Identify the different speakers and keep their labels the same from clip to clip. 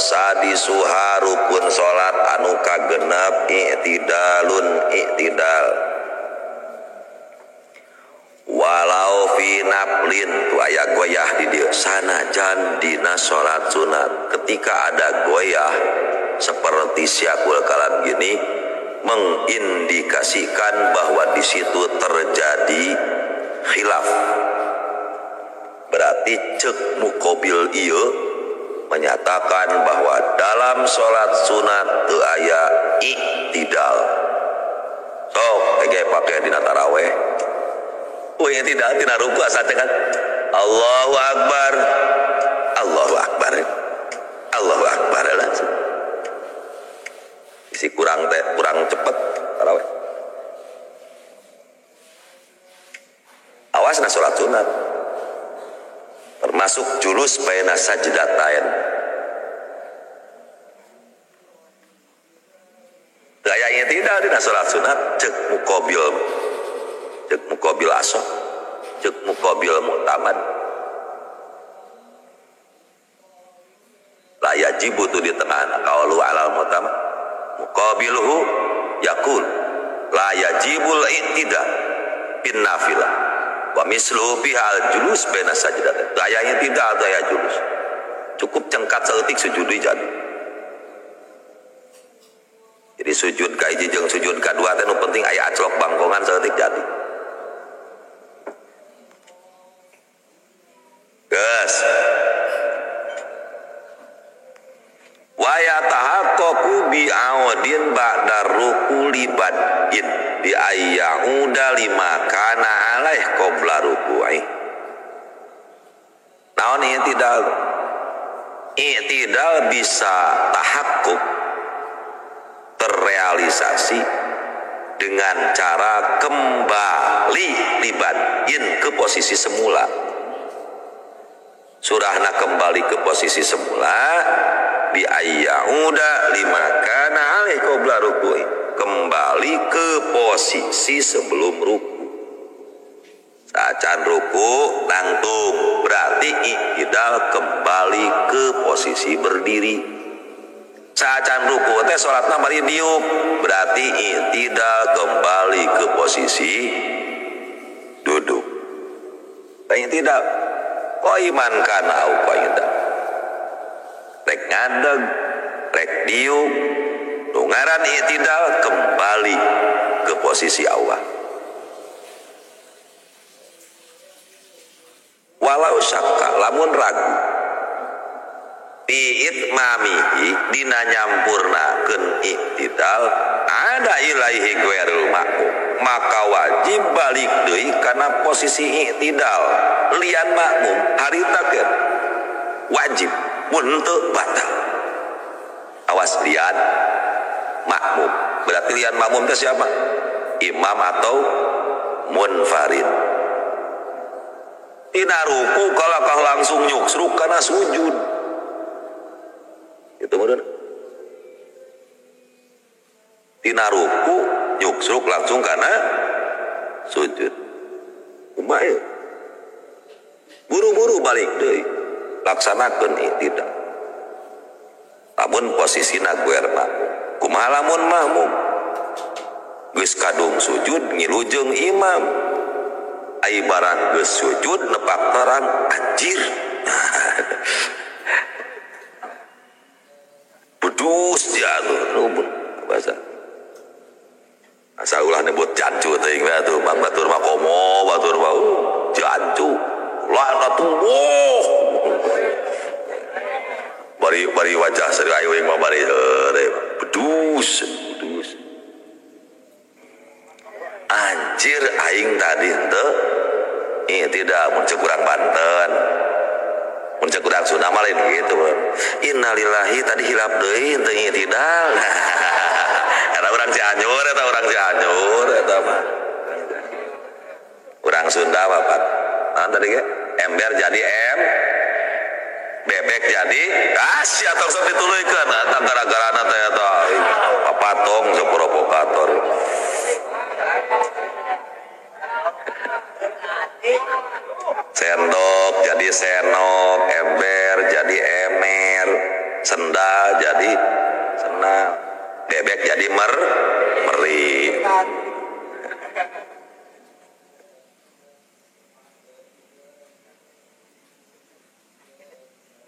Speaker 1: Wasadisuha rukun salat anu kagenep i'tidalun i'tidal. Walau fi naflin tu aya goyah di dieu sanajan dina salat sunat. Ketika ada goyah seperti syakul kalam gini mengindikasikan bahwa di situ terjadi khilaf. Berarti cek mukobil ieu menyatakan bahwa dalam salat sunat teu aya i'tidal. Sok ege pake dina taraweh. Euy i'tidal tina ruku asa teh kan Allahu akbar. Allahu akbar. Allahu akbar langsung. Isi kurang teh kurang cepet taraweh. Awas na salat sunat. Termasuk julus baina sajdatain. Gayanya tidak dina salat sunat cek muqabil asok, cek muqabil muktamad. La yajibu tu di tengah qaulu alal muktamad. Muqabiluhu yaqul la yajibul i'tida bin nafilah. Wa misluhu biha al-julus baina sajdatain. Gayanya tidak ada ya julus. Cukup cengkat saeutik sujud jadi. Jadi sujud ka hiji jeung sujud ka dua teh nu penting aya aclok bangkongan saeutik jadi. Geus. Wa yatahaqqaqu bi audin ba'da rukuli badin bi ayyauda lima kana alaih qabla ruku'i. Naon i'tidal? I'tidal bisa tahakkuk, terrealisasi dengan cara kembali libadin ke posisi semula. Surahna kembali ke posisi semula bi ayyauda lima kana alaih qabla ruku'i, kembali ke posisi sebelum ruku. Sacan ruku nangtung, berarti i'tidal kembali ke posisi berdiri. Sacan ruku teh salatna bari diuk, berarti i'tidal kembali ke posisi duduk. I'tidal qaiman kana au qaidan. Rek ngadeg, rek diuk, nu ngaran i'tidal kembali ke posisi awal. Walau syakka lamun ragu bi itmamihi dina nyampurnakeun i'tidal ada ilaihi ghairul makmum, maka wajib balik deui kana posisi i'tidal lian makmum harita ge wajib mun teu batal. Awas lian makmum, berarti lian makmum itu siapa? Imam atau munfarid. Tina ruku kalakah langsung nyuksruk karena sujud. Itu meureun. Tina ruku nyuksruk langsung karena sujud. Kumaha ieu? Buru-buru balik deui. Laksanakeun i'tidal. Lamun posisina guer makmum. Kumaha lamun makmum? Geus kadung sujud ngilujeng imam. Ai barang geus sujud nepak terang anjir. Bedus dia tuh bahasa. Asa ulah nyebut jancu teuing we atuh, bang batur mah komo, batur mah jancu. Ulah atuh. Bari bari wajah seri ayu yang mah bari heureuy. Bedus, bedus. Anjir aing tadi henteu. Tidak mun cek urang Banten. Mun cek urang Sunda mah lain gitu. Innalillahi tadi hilap deui henteu i'tidal. Eta urang Cianjur, eta urang Cianjur eta mah. Urang Sunda mah Pak. Nah tadi ge ember jadi em, bebek jadi kasih atau sok dituluykeun eta gara-garana teh eta papatong sok provokator. Sendok jadi senok, ember jadi emer, sendal Sendal jadi senal, bebek jadi meri.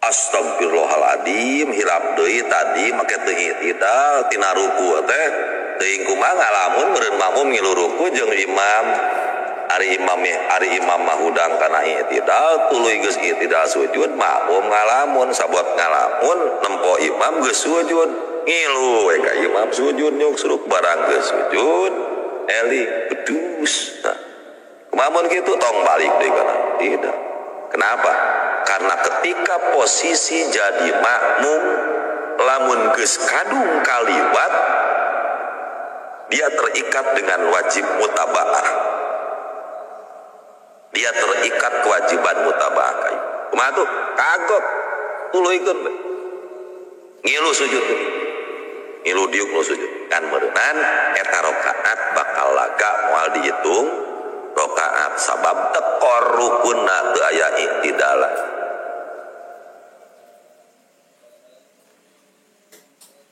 Speaker 1: Astagfirullahaladzim, hilap deui tadi make teu i'tidal tina ruku teh teuing kumaha ngalamun meureun makmum ngilu ruku jeung imam. Ari imam mah hudang kana i'tidal tuluy geus i'tidal sujud makmum ngalamun sabot ngalamun nempo imam geus sujud ngilu we ka imam sujud nyuk suruk barang geus sujud eli bedus. Nah, kumaha mun kitu tong balik deui kana tidak. Kenapa? Karena ketika posisi jadi makmum lamun geus kadung kaliwat dia terikat dengan wajib mutabaah. Dia terikat kewajiban mutabaah kayu. Kumaha tuh? Kagok tuluykeun we. Ngilu sujud. Ngilu diuk nu sujud. Kan meureunan eta rakaat bakal laga moal dihitung rakaat sabab tekor rukunna teu aya i'tidalan.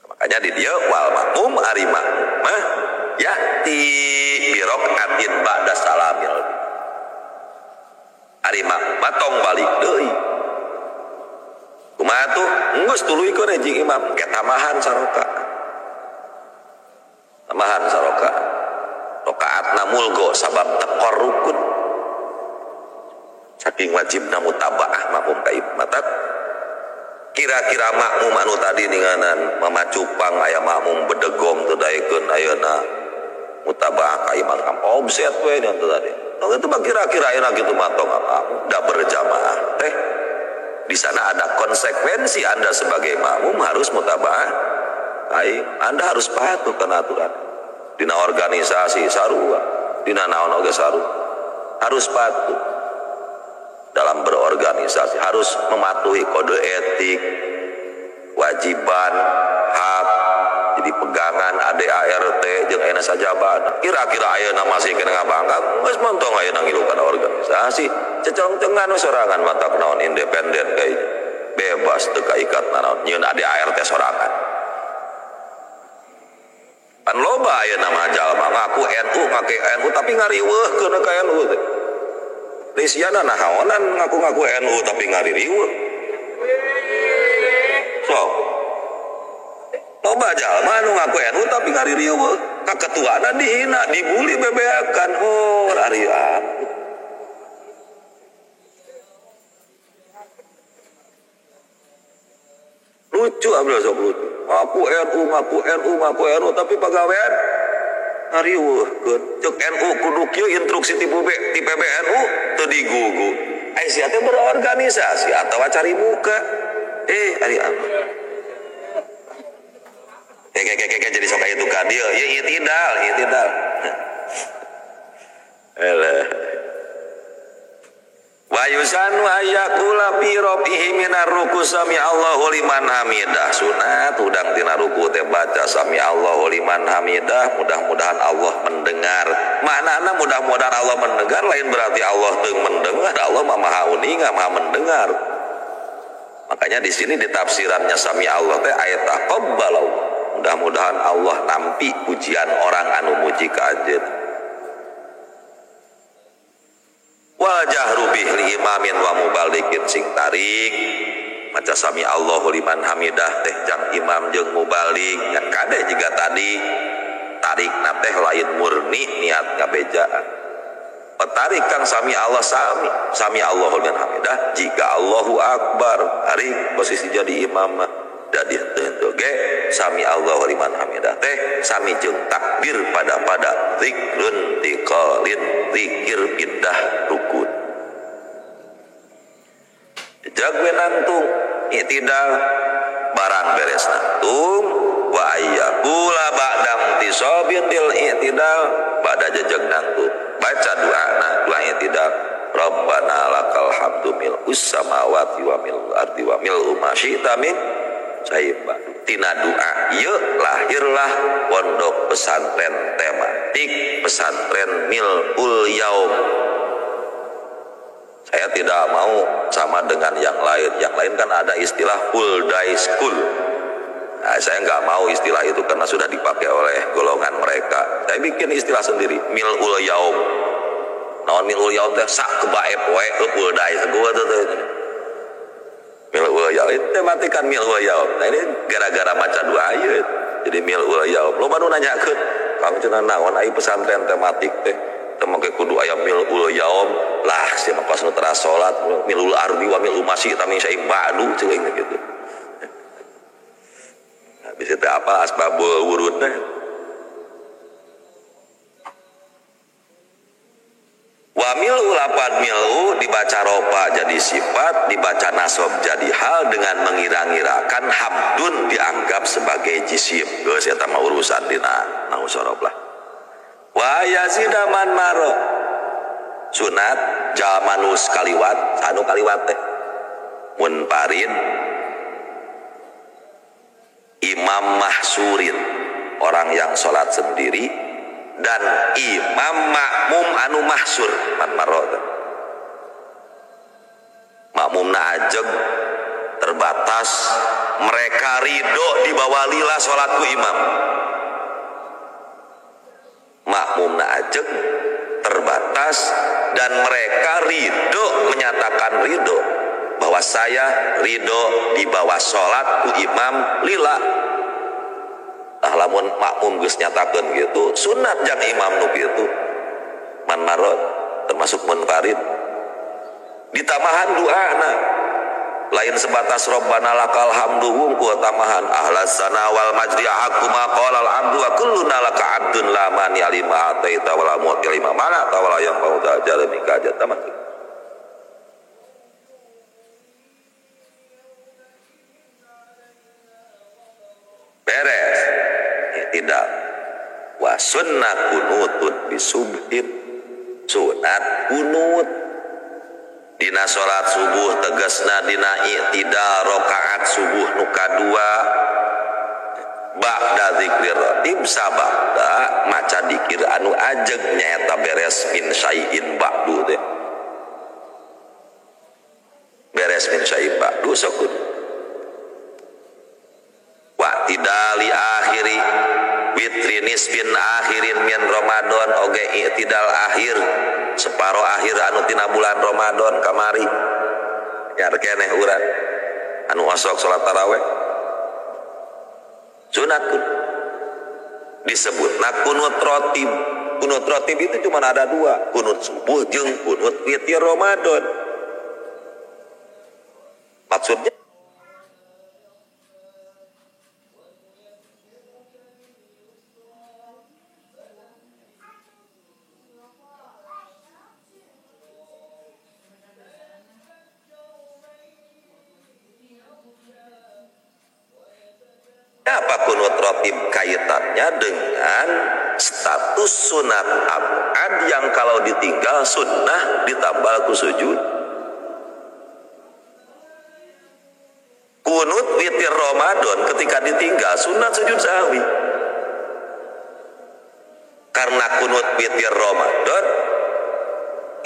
Speaker 1: Makanya di dia wal makmum ari makmum mah ya'ti bi rakaatin ba'da salamil. Ari makmum mah tong balik deui. Kumaha tuh? Geus tuluykeun jeung imam ke tambahan sarakaat. Tambahan sarakaat. Rakaatna mulgo sabab tekor rukun. Saking wajibna mutabaah makmum ka imam. Kira-kira makmum anu tadi ninganan mama cupang aya makmum bedegong teu daekeun ayeuna mutabaah ka imam omset we nya teu tadi. Tong itu mah kira-kira ayeuna kitu mah tong makmum da berjamaah teh. Di sana ada konsekuensi Anda sebagai makmum harus mutabaah ka Anda harus patuh kana aturan. Dina organisasi sarua, dina naon oge sarua. Harus patuh dalam berorganisasi, harus mematuhi kode etik, kewajiban, hak, jadi pegangan ADART jeung ayeuna sajabana. Kira-kira ayeuna masih kena ngabangga, geus montong ayeuna ngilu kana organisasi, cecongcengan we sorangan matak naon independen kayak bebas teu kaikat naon nyieun ADART sorangan. Pan loba ayeuna mah jalma ngaku NU, ngaku NU tapi ngariweuhkeun ka NU teh. Lisiana nahaonan ngaku-ngaku NU tapi ngaririweuh. So, loba jalma anu ngaku NU tapi ngaririweuh. Ka ketuana dihina, dibully bebeakan. Oh, ari lucu abdi sok lucu. Ngaku NU, ngaku NU, ngaku NU tapi pagawean ngariweuhkeun. Ceuk NU kudu kieu instruksi ti PBNU teu digugu. Ai sia teh berorganisasi atawa cari muka. Ari apa? Kayak jadi sok aya ka dieu. Ya i'tidal, i'tidal. Eleh. Wa yusanu ayyakula fi rabbihi minar ruku sami Allahu liman hamidah. Sunat udang tina ruku teh baca sami Allahu liman hamidah, mudah-mudahan Allah mendengar. Maknana mudah-mudahan Allah mendengar lain berarti Allah teu mendengar, Allah mah maha uninga, maha mendengar. Makanya di sini di tafsirannya sami Allah teh ayat taqabbalallahu. Mudah-mudahan Allah nampi pujian orang anu muji ka anjeun. Wal jahru bih li imamin wa mubalikin sing tarik maca sami Allahu liman hamidah teh jang imam jeung mubalik yang kade juga tadi tarik na teh lain murni niat ngabejaan petarik kang sami Allah sami sami Allahu liman hamidah jika Allahu akbar tarik posisi jadi imam mah jadi henteu ge sami Allahu liman hamidah teh sami jeung takbir pada zikrun tiqalin zikir pindah rukun. Jagwe nangtung i'tidal barang beres nangtung wa ayyakula ba'dam tisabin dil i'tidal ba'da jejeg nangtung baca doa na doa i'tidal Rabbana lakal hamdu mil'us samawati wa mil'ul ardi wa mil'u ma syi'ta min syai'in ba'du. Tina doa ieu lahirlah pondok pesantren tematik pesantren Mil'ul Yaum. Saya tidak mau sama dengan yang lain. Yang lain kan ada istilah full day school. Nah, saya nggak mau istilah itu karena sudah dipakai oleh golongan mereka. Saya bikin istilah sendiri, milul yaum. Naon milul yaum teh sak kebae poe eupeul dae gua tuh. Milul yaum itu tematikan milul yaum. Nah ini gara-gara maca dua ayat. Jadi milul yaum. Loba nu nanyakeun, "Kang cenah naon ai pesantren tematik teh? Teu make kudu aya milul yaum." Lah sia mah pas nu tara salat milul ardi wa milul masih tami saing ba'du ceuing gitu. Bisa teh apa asbabul wurudna. Wa mil'u lapan mil'u dibaca ropa jadi sifat, dibaca nasab jadi hal dengan mengira-ngirakan hamdun dianggap sebagai jisim. Geus eta mah urusan dina nahu sorof lah. Wa yazidaman maro sunat jalmanus kaliwat anu kaliwat teh munfarid imam mahsurin, orang yang sholat sendiri, dan imam makmum anu mahsur man marot. Makmumna ajeg terbatas, mereka ridho di bawah lila sholatku imam. Makmumna ajeg terbatas dan mereka ridho, menyatakan ridho bahwa saya ridho di bawah sholatku imam lila. Nah, lamun makmum geus nyatakeun gitu, sunat jang imam nu kitu. Man marot termasuk munfarid. Ditambahan doana. Lain sebatas rabbana lakal hamdu wungkul tambahan ahlas sana wal majdi haqqu ma qala al abdu wa kulluna laka abdun la mani alima ataita wala mu'ti lima mana tawala yang bauda jalmi kajat tamat. Beres. Tidak. Wa sunnah kunutun bisubhin, sunat kunut dina salat subuh tegasna dina i'tidal rakaat subuh nu kadua ba'da zikrir ratib sabada maca dikir anu ajeg nyaeta beres min syai'in ba'du teh beres min syai'in ba'du sokun wa tidali akhiri witri nisbin akhirin min Ramadan oge i'tidal akhir separo akhir anu tina bulan Ramadan kamari nyar keneh urang anu osok salat tarawih sunat disebutna kunut rotib. Kunut rotib itu cuma ada dua, kunut subuh jeung kunut witir Ramadan. Maksudnya apa kunut rotib kaitannya dengan status sunat abad yang kalau ditinggal sunnah ditambah ku sujud. Kunut witir Ramadan ketika ditinggal sunat sujud sahwi. Karena kunut witir Ramadan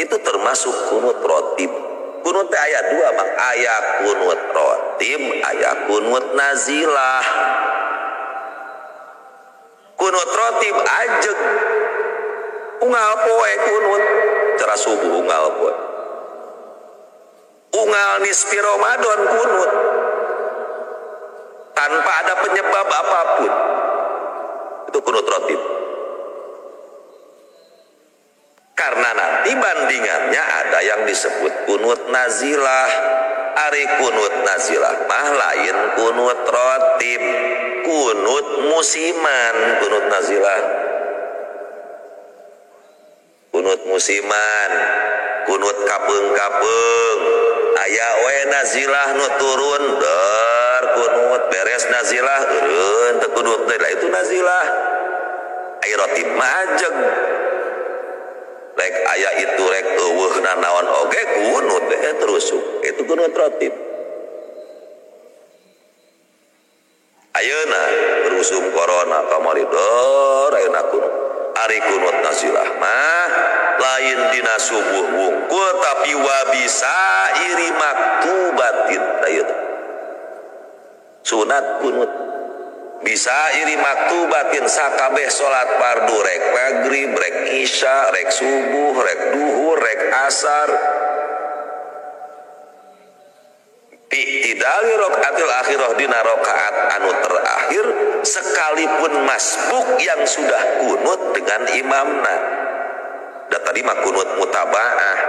Speaker 1: itu termasuk kunut rotib. Kunut ayat 2 bang, ayat kunut rotib, ayat kunut nazilah. Kunut rotib ajeg unggal poe kunut cara subuh unggal poe unggal nisfi Ramadan kunut tanpa ada penyebab apapun, itu kunut rotib. Karena nanti bandingannya ada yang disebut kunut nazilah. Ari kunut nazilah mah lain kunut rotib, kunut musiman. Kunut nazilah kunut musiman, kunut kapeung-kapeung aya we nazilah nu turun der kunut beres nazilah eureun teu kunut deui lah, itu nazilah. Ai rotib mah ajeg rek aya itu rek eueuh nanaon oge kunut terus, itu kunut rotib. Ayeuna berusum corona kamari dor ayeuna kunut. Ari kunut nazilah mah lain dina subuh wungkul tapi wabisa iri maktubatin. Ayeuna sunat kunut. Bisa iri maktubatin sakabeh salat fardu rek maghrib, rek isya, rek subuh, rek duhur, rek asar. I'tidali rokaatil akhirah dina rokaat anu terakhir sekalipun masbuk yang sudah kunut dengan imamna. Da tadi mah kunut mutabaah.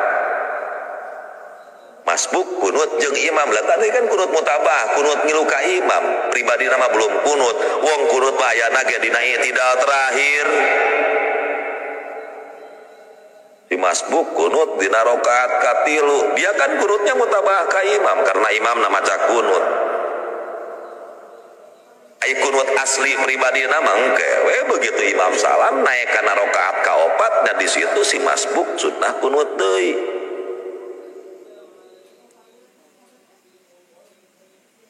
Speaker 1: Masbuk kunut jeung imam. Lah tadi kan kunut mutabaah, kunut ngilu ka imam. Pribadi nama belum kunut. Wong kunut mah ayana ge dina i'tidal terakhir. Di masbuk kunut dina rakaat katilu, dia kan kunutnya mutabaah ka imam karena imam nama maca kunut. Ai kunut asli pribadi nama engke we begitu imam salam naik kana rakaat kaopat, dan di situ si masbuk sunnah kunut deui.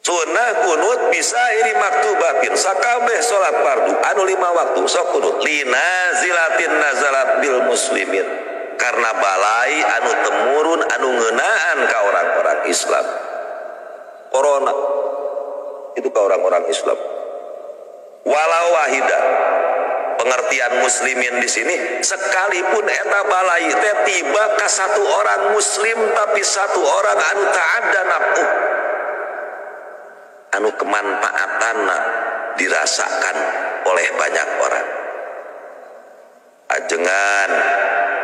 Speaker 1: Sunnah kunut bisa iri maktubatin sakabeh salat fardu anu 5 waktu sok kunut linazilatin nazalat bil muslimin, karena balai anu temurun anu ngeunaan ka orang-orang Islam. Corona itu ka orang-orang Islam. Walau wahida, pengertian muslimin di sini sekalipun eta balai teh tiba ka satu orang muslim tapi satu orang anu ta'adda naf'u, anu kemanfaatanna dirasakan oleh banyak orang. Ajengan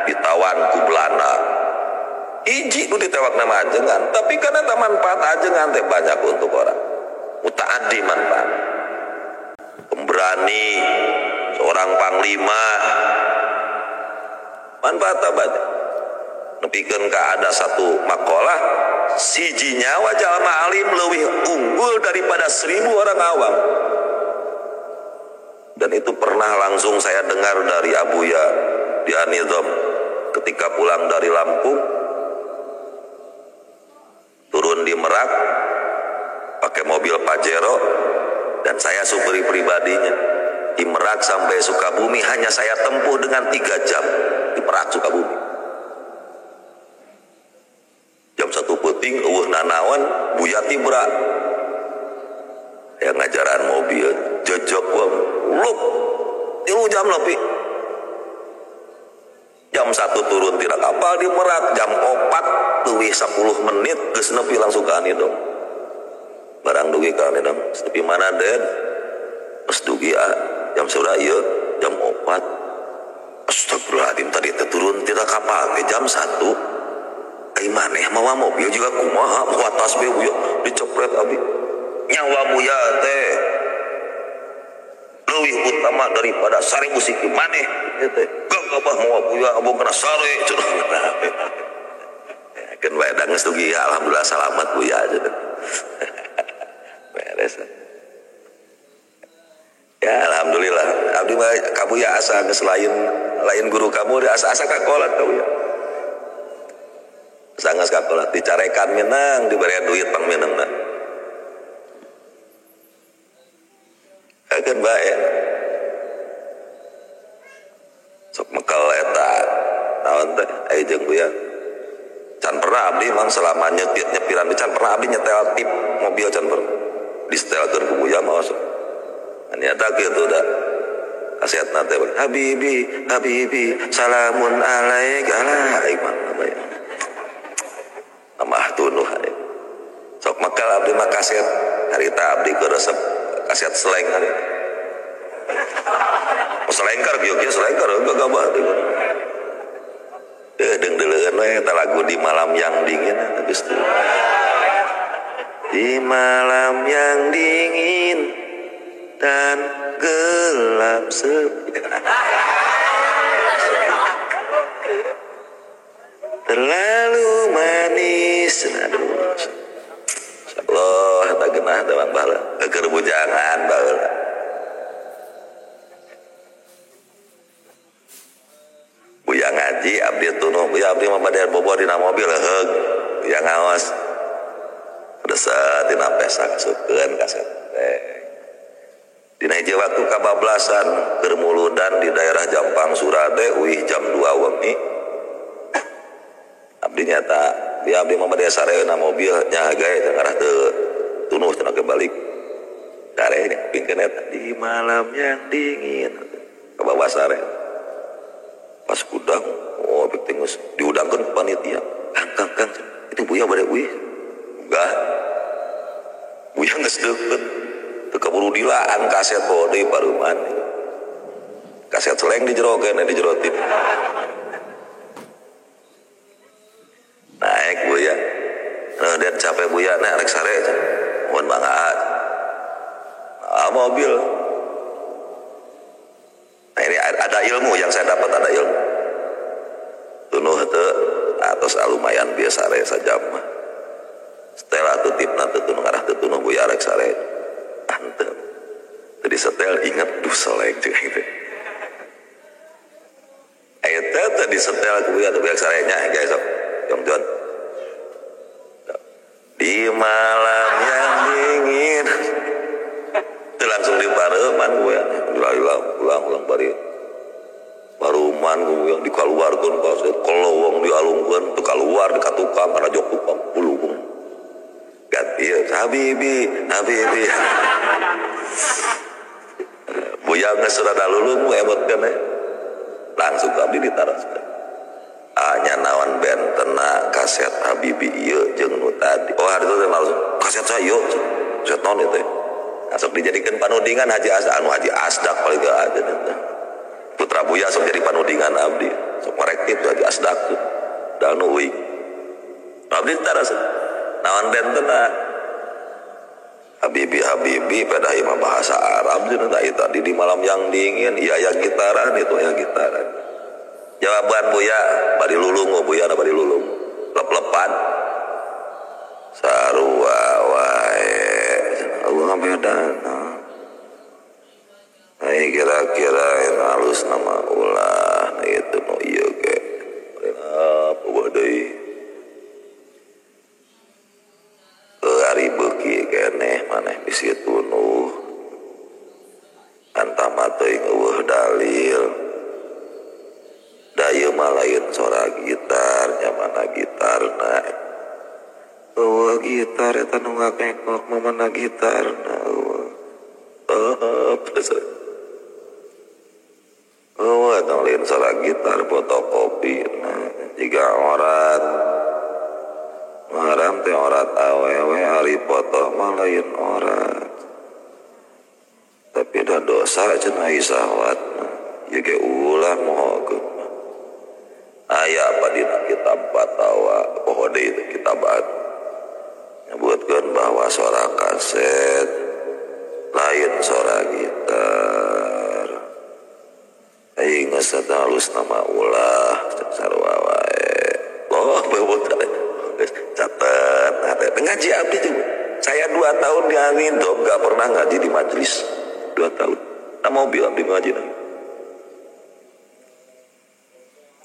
Speaker 1: ditawan ku Belanda, hiji nu ditewak nama ajengan, tapi karena eta manfaat ajengan teh banyak untuk orang. Mutaaddi manfaat. Pemberani, seorang panglima, manfaat banyak. Nepikeun ka ada satu makalah, siji nyawa jalma alim leuwih unggul daripada 1000 orang awam. Dan itu pernah langsung saya dengar dari Abuya di Anizam ketika pulang dari Lampung, turun di Merak pakai mobil Pajero dan saya supir pribadinya. Di Merak sampai Sukabumi hanya saya tempuh dengan 3 jam di Merak Sukabumi. Jam 1 peuting eueuh nanaon Buya tibra. Yang ngajaran mobil jejok gua lup 3 jam lebih. Jam 1 turun tidak kapal di Merak, jam 4 leuwih 10 menit geus nepi langsung ka Anidom. Barang dugi ka Anidom, nepi mana den? Geus dugi ah, jam saudara ieu jam 4. Astagfirullahaladzim, tadi teh turun tidak kapal ke jam 1. Ai maneh mawa mobil juga kumaha, mawa tas be buya dicepret abi. Nyawa buya teh leuwih utama daripada 1000 siki maneh teh. Gagabah mawa buya abong kana sare cenah. Keun bae da geus dugi alhamdulillah salamat buya cenah. Beres. Ya alhamdulillah abdi mah ka buya asa geus lain guru kamu asa-asa kakolat ka buya. Sangat kakolat dicarekan minang diberian duit pang minangna. Akan bae. Sok mekel eta naon teh aya jeung buya. Can pernah abdi mang selama nyetir nyepiran can pernah abdi nyetel tip mobil can pernah. Disetelkeun ku buya mah sok. Nyata kitu da. Kasetna teh habibi habibi salamun alaik ala iman ya. Amah tunuh sok mekel abdi mah kaset harita abdi keur resep kaset seleng hari. Selengkar kieu-kieu selengkar gagabah teh. Deung-deuleueun we eta lagu di malam yang dingin geus teu. Di malam yang dingin dan gelap sepi. Terlalu manis. Aduh. Allah eta geunah teh bang baheula. Keur bujangan baheula. Buya ngaji abdi tunuh, buya abdi mah bade bobo dina mobil heug. Buya ngaos. Desa dina pesa kasupkeun kaset. Dina hiji waktu kabablasan keur muludan di daerah Jampang Surade uih jam 2 wengi. Abdi nyata dia abdi mah bade sareuna mobil nya gae teu ngarah teu tunuh cenah ke balik. Sare ngupingkeun eta di malam yang dingin ke bawah sare. Pas kudang, oh teh geus diudangkeun ku panitia. Kang, kang, kang, itu Buya bade uih. Enggak. Buya geus deukeut. Teu kaburu dilaan kaset bawa deui paruman. Kaset seleng di jero keneh di jero tip. Naik Buya. Nah, dan capek Buya naik rek sare. Mohon mangga. Nah, mobil. Nah, ini ada ilmu yang saya dapat, ada ilmu. Tunuh teu atos lumayan biasa sare sajam mah. Setelah tutipna teu tunuh ngarah teu tunuh Buya rek sare. Henteu. Teu disetel inget duh seleng jeung itu. Eta teh disetel ku Buya teu biasa sare nya guys sok. Jong-jon. Di malam yang dingin. Itu langsung dipareuman gue. Ulang-ulang bari. Baruman gue yang dikaluarkeun kaset kelowong dialungkeun teu kaluar di ka tukang kana jok tukang pulung. Ganti habibi, habibi. Buya geus rada lulung emot keneh. Langsung abdi ditaroskeun. Anya naon bentena kaset Habibi ieu jeung nu tadi. Oh hari itu teh langsung kaset saya ieu. Kaset naon ieu teh. Langsung dijadikan panudingan Haji Asdak, anu Haji Asdak paling gak ada teh. Putra Buya sok jadi panudingan abdi. Sok korektif tuh Haji Asdak tuh. Da anu euy. Abdi taras naon bentena Habibi Habibi pada ieu mah bahasa Arab cenah tadi di malam yang dingin iya ya gitaran itu ya gitaran. Jawaban Buya bari lulung, oh Buya bari lulung. Lep-lepan. Sarua wae. Allah bedana. Nah, kira-kira halus nama ulah nah itu nu ieu ge. Apa deui? Ari beuki keneh maneh bisi tunuh. Antama teuing eueuh dalil. Da ieu mah lain sora gitar, nya mana gitarna. Eueuh gitar eta nu ngakekok mah mana gitarna eueuh. Eueuh eta lain sora gitar fotokopi na jiga orat. Haram teh orat awewe ari foto mah lain orat. Tapi da dosa cenah syahwat mah. Ieu ge ulah mohokeun. Aya apa dina kitab fatwa poho deui itu kitab nyebutkeun bahwa suara kaset lain suara gitar. Aing geus halus nama ulah sarua wae. Oh beubeut geus catet nah teh ngaji abdi juga. Saya 2 tahun di Anindom gak pernah ngaji di majelis. 2 tahun. Nah mobil abdi ngaji.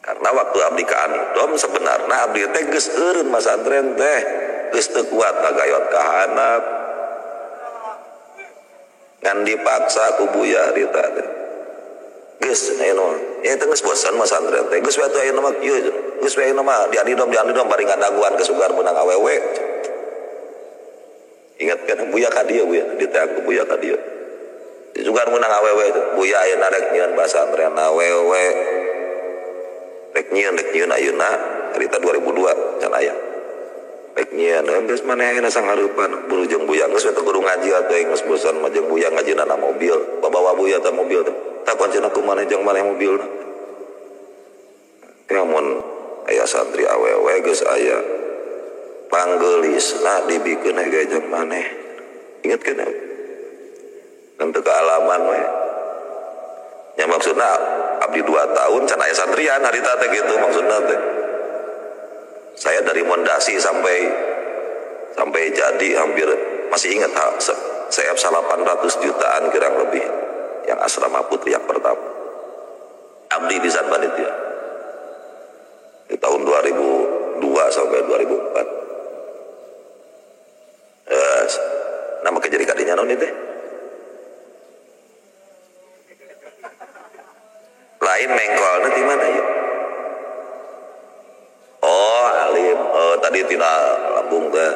Speaker 1: Karena waktu abdi ka Anindom sebenarnya abdi teh geus eureun masantren teh geus teu kuat ngagayot ka handap. Ngan dipaksa ku Buya harita teh. Geus cenah ieu teh geus bosan masantren teh. Geus we atuh ayeuna mah kieu cenah. Geus we ayeuna mah di Anindom bari ngadaguan ke sugar meunang awewe. Ingat kan Buya ka dieu Buya, di teh aku Buya ka dieu. Sugar meunang awewe Buya ayeuna rek nyieun pasantren awewe. Rek nyieun ayeuna harita 2002 can aya. Rek nyieun geus maneh ayeuna sanghareupan buru jeung Buya geus we teu kudu ngaji atuh geus bosan mah jeung Buya ngajina na mobil. Babawa Buya teh mobil teh. Tah kuncina ku maneh jeung maneh mobilna. Teh mun aya santri awewe geus aya panggeulisna dibikeun hege jeung maneh. Inget kan? Kan teu kaalaman we. Ya maksudna abdi 2 tahun can aya santrian harita teh gitu maksudna teh. Saya dari mondasi sampai jadi hampir masih ingat saya 800 jutaan kurang lebih yang asrama putri yang pertama. Abdi di San Panitia. Di tahun 2002 sampai 2004. Yes. Nama kejadi kadinya non itu. Lain mengkolna di mana ya? Oh, alim. Oh, tadi tina lambung teh.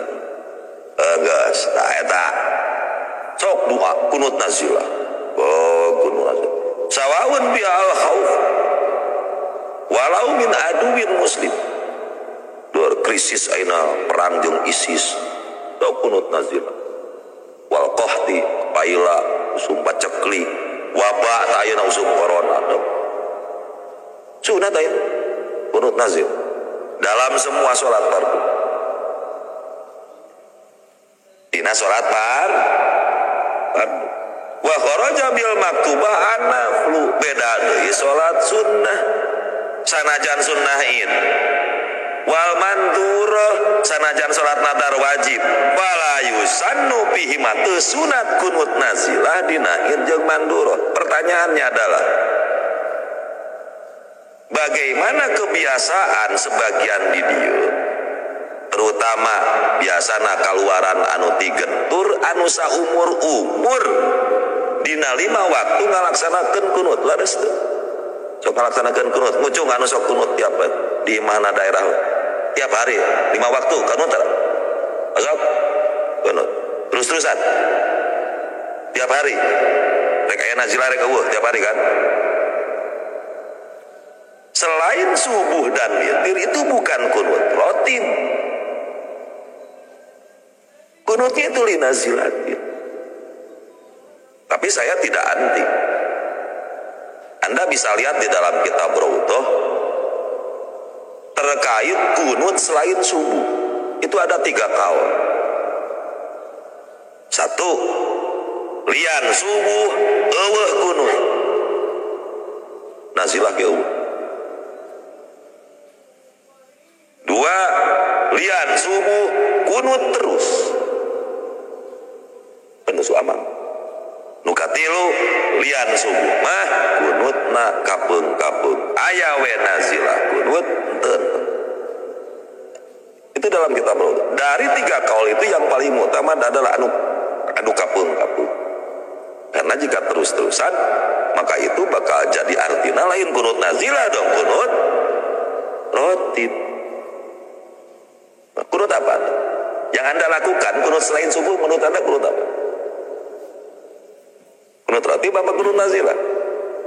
Speaker 1: Geus, tah eta. Sok Sok doa kunut nazilah. Oh, kunut nazilah. Sawaun bi al khauf walau min aduwin muslim. Dor krisis ayeuna perang jeung ISIS. Sok kunut nazilah. Wal qahti paila usum pacekli wabah ta ayeuna usum corona. Sunat ayeuna kunut nazil dalam semua salat fardu. Dina salat fardu. Wa kharaja bil maktubah anaflu, beda deui salat sunnah sanajan sunnah in wal mandurah sanajan salat nadar wajib fala yusannu fihi ma sunat kunut nazilah dina in jeung mandurah. Pertanyaannya adalah bagaimana kebiasaan sebagian di dieu, terutama biasana kaluaran anu tigentur anu saumur-umur dina 5 waktu ngalaksanakeun kunut leres teu? Sok ngalaksanakeun kunut ngucung anu sok kunut tiap di mana daerah tiap hari 5 waktu kunut teh sok kunut terus-terusan tiap hari rek aya nazilah rek eueuh tiap hari kan. Selain subuh dan witir itu bukan kunut rotib. Kunutnya itu linazilatin. Tapi saya tidak anti. Anda bisa lihat di dalam kitab Raudhah terkait kunut selain subuh itu ada 3 kaul. 1, lian subuh eueuh kunut. Nazilah ge eueuh. 2, lian subuh kunut terus penuh amang. Nu katilu lian subuh mah kunutna kapeung-kapeung aya we nazilah kunut henteu. Itu dalam kitab Raudhah. Dari 3 kaul itu yang paling utama adalah anu kapeung-kapeung. Karena jika terus-terusan maka itu bakal jadi artina lain kunut nazilah dong, kunut rotib. Kunut apa? Yang Anda lakukan kunut selain subuh menurut Anda kunut apa? Kunut ratib apa kunut nazilah?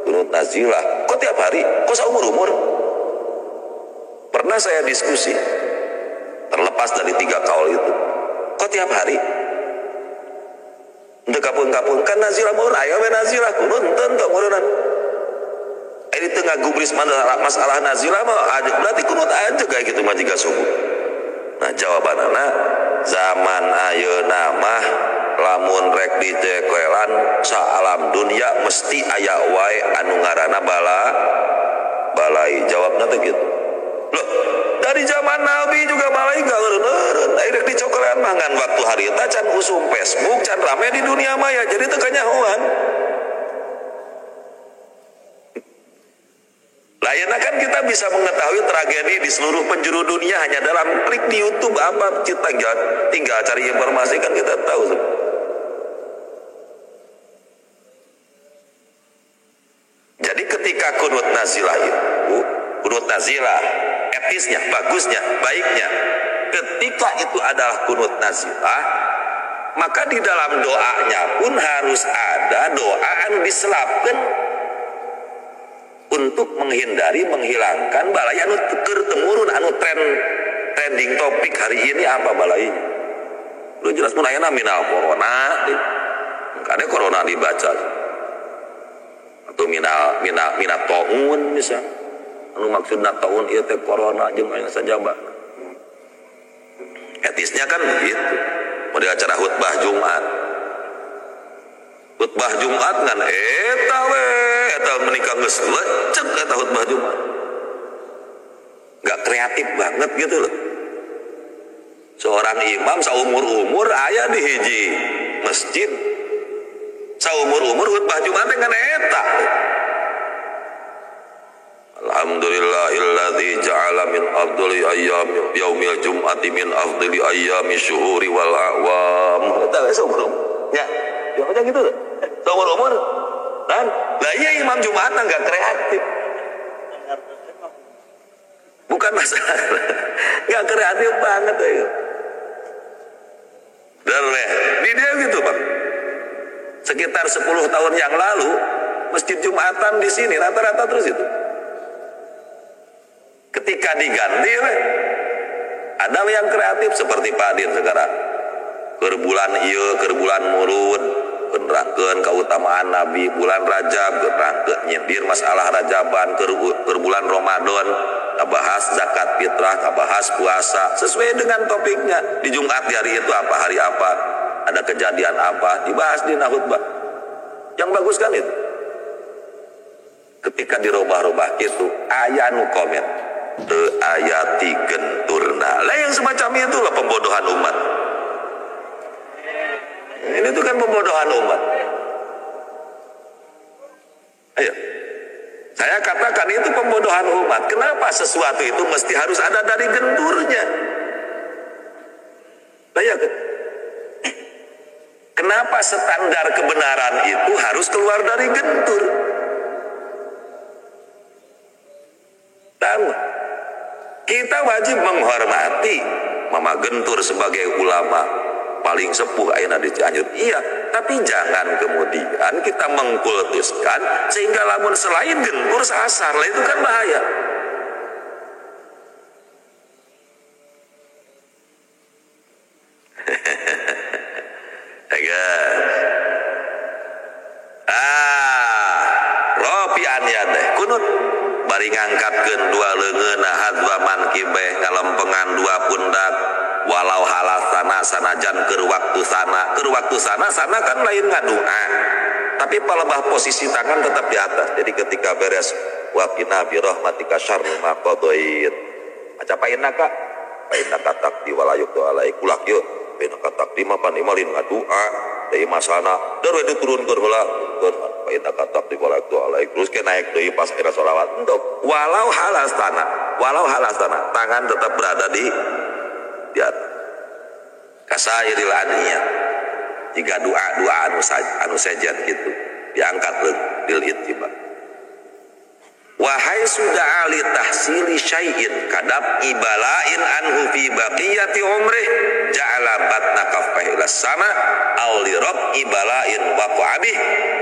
Speaker 1: Kunut nazilah. Kok tiap hari? Kok seumur-umur? Pernah saya diskusi terlepas dari 3 kaul itu. Kok tiap hari? Untuk kapun-kapun kan nazilah mun aya we nazilah kunut henteu tong meureunana. Ini teu ngagubris masalah nazilah mah berarti kunut aja kayak gitu mah jika subuh. Nah jawabanana zaman ayeuna mah lamun rek dicekelan saalam dunia mesti aya wae anu ngaranna balai. Jawabna teh kitu. Loh, dari zaman Nabi juga balai enggak eureun-eureun. Ai rek dicokelan mah ngan waktu harita can usum Facebook can rame di dunia maya jadi teu kanyahoan. Lainnya kan kita bisa mengetahui tragedi di seluruh penjuru dunia hanya dalam klik di YouTube apa kita tinggal cari informasi kan kita tahu. Jadi ketika kunut nazilah itu, kunut nazilah etisnya, bagusnya, baiknya, ketika itu adalah kunut nazilah, maka di dalam doanya pun harus ada doa anu diselapkan untuk menghindari menghilangkan balai anu keur temurun anu trending topik hari ini apa balainya. Lu jelas mun ayeuna minal corona, kada corona dibaca. Atau minal minal minat taun misal. Anu maksudna taun ieu teh corona jeung aya sajaba. Etisnya kan begitu. Mau di acara khutbah Jumat. Khutbah Jumat ngan eta we eta menikah geus lecek eta khutbah Jumat. Enggak kreatif banget gitu loh. Seorang imam saumur-umur aya di hiji masjid. Saumur-umur khutbah Jumat ngan eta. Alhamdulillahilladzi ja'ala min afdali ayyami yaumil jum'ati min afdali ayyami syuhuri wal a'wam. Eta we saumur-umur. Ya. Ya macam gitu tuh. Seumur-umur. Dan lah iya imam Jumat enggak kreatif. Bukan masalah. Enggak kreatif banget ya. Dan di dia gitu, Bang. Sekitar 10 tahun yang lalu masjid Jumatan di sini rata-rata terus itu. Ketika diganti, ada yang kreatif seperti Pak Din sekarang. Keur bulan ieu, keur bulan murud, nerangkeun keutamaan Nabi, bulan Rajab, nerangkeun nyindir masalah Rajaban, keur bulan Ramadan, bahas zakat fitrah, bahas puasa, sesuai dengan topiknya. Di Jumat di hari itu apa, hari apa, ada kejadian apa, dibahas di khutbah. Yang bagus kan itu. Ketika dirubah-rubah itu, aya nu komen, teu aya ti genturna. Lah yang semacam itulah pembodohan umat. Ini tuh kan pembodohan umat. Ayo. Saya katakan itu pembodohan umat. Kenapa sesuatu itu mesti harus ada dari genturnya? Nah, ya, kenapa standar kebenaran itu harus keluar dari gentur? Tahu? Kita wajib menghormati Mama Gentur sebagai ulama paling sepuh ayeuna di Cianjur. Iya, tapi jangan kemudian kita mengkultuskan sehingga lamun selain gentur sasar, lah itu kan bahaya. Ropian ya teh kunut bari ngangkatkeun dua leungeun hadwa mankibeh ngalempengan dua pundak. Walau halasana sanajan keur waktu sana, keur waktu sana sana kan lain ngadua, tapi palebah posisi tangan tetap di atas. Jadi ketika beres waqina bi rahmatika syarri ma qadait, maca painaka painaka taqdi wala yuqda alaik kulak yeuh painaka taqdi mah pan imalin ngadua deui masana deui diturunkeun heula painaka taqdi wala yuqda alaik terus ke naik deui pas era sholawat endok. Walau halasana, walau halasana tangan tetap berada di atas. Kasairil adiyat, jika doa-doa anu sejen gitu diangkat lil ittiba. Wahai sudah ali tahsili syai'in kadab ibalain anhu fi baqiyati umrih ja'ala batna kaffaihi ila sama aw li rab ibalain waqa'abih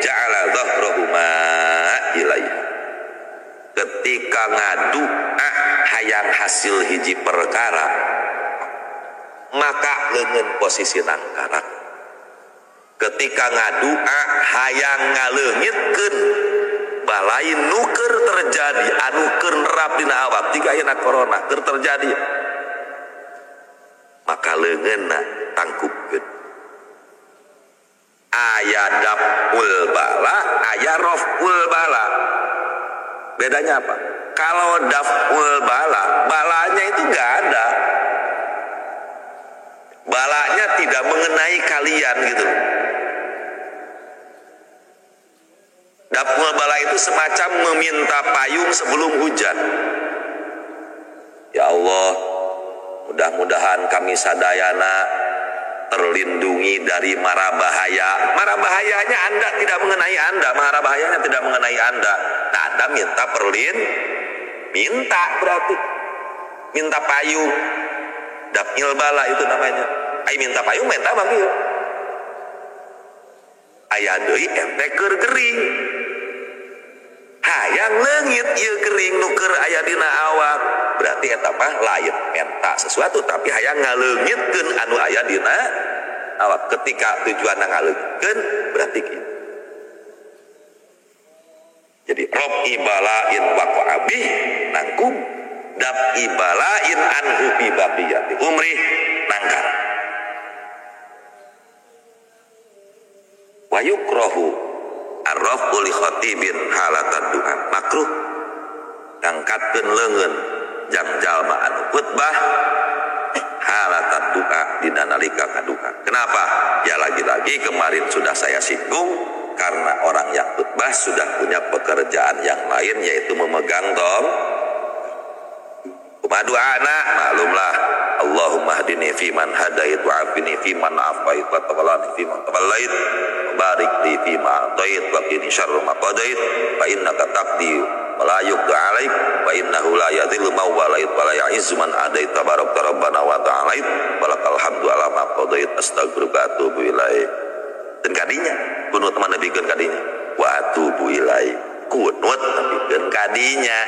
Speaker 1: ja'ala dhahrahuma ilaiha. Ketika ngadua hayang hasil hiji perkara, maka leungeun posisi nangkarak. Ketika ngadua hayang ngaleungitkeun balai nu keur terjadi anu keur nerap dina awak jika ayeuna corona keur terjadi, maka leungeunna tangkupkeun. Aya daful bala, aya raful bala. Bedanya apa? Kalau daful bala, balanya itu enggak ada. Balanya tidak mengenai kalian gitu. Daful bala itu semacam meminta payung sebelum hujan. Ya Allah, mudah-mudahan kami sadayana terlindungi dari mara bahaya. Mara bahayanya Anda tidak mengenai Anda, mara bahayanya tidak mengenai Anda. Nah, Anda minta perlin, minta berarti minta payung. Dafil bala itu namanya. Ai minta payung minta bang ieu. Aya deui ente keur gering. Hayang leungit ieu gering nu keur aya dina awak. Berarti eta mah lain minta sesuatu tapi hayang ngaleungitkeun anu aya dina awak. Ketika tujuanna ngaleungitkeun berarti kieu. Jadi rob ibalain waqa'abih nangkum dab ibalain anhu bi baqiyati umri nangkar. Wa yukrahu arrafu li khatibin halatad du'a, makruh ngangkatkeun leungeun jang jalma anu khutbah halatad du'a dina nalika ngadu'a. Kenapa? Ya lagi-lagi kemarin sudah saya singgung, karena orang yang khutbah sudah punya pekerjaan yang lain, yaitu memegang tong. Kumaha doana? Maklumlah. Allahumma hdini fi man hadait wa afini fi man afait wa tawallani fi man tawallait barik li fi ma atait wa qini syarra ma qadait fa innaka taqdi wa la yuqda alaik wa innahu la yadhillu man walait wa la ya'izzu man adait tabarakta rabbana wa ta'alait walakal hamdu ala ma qadait astaghfiruka wa atubu ilaik. Dan kadinya kunut mah nepikeun kadinya wa atubu ilaik kunut nepikeun kadinya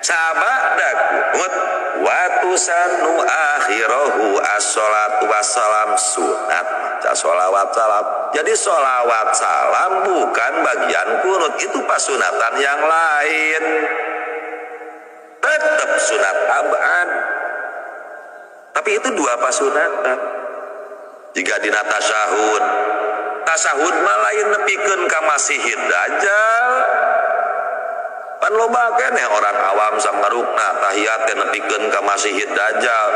Speaker 1: sabada kunut wa tusannu akhirahu as-sholatu wassalam sunat maca sholawat salam. Jadi sholawat salam bukan bagian kunut, itu pasunatan yang lain, tetap sunat abad, tapi itu dua pasunatan. Jika dina tasyahud, tasyahud mah lain nepikeun ka Masihid Dajjal. Pan loba keneh orang awam samarukna tahiyat teh nepikeun ka Masihid Dajjal.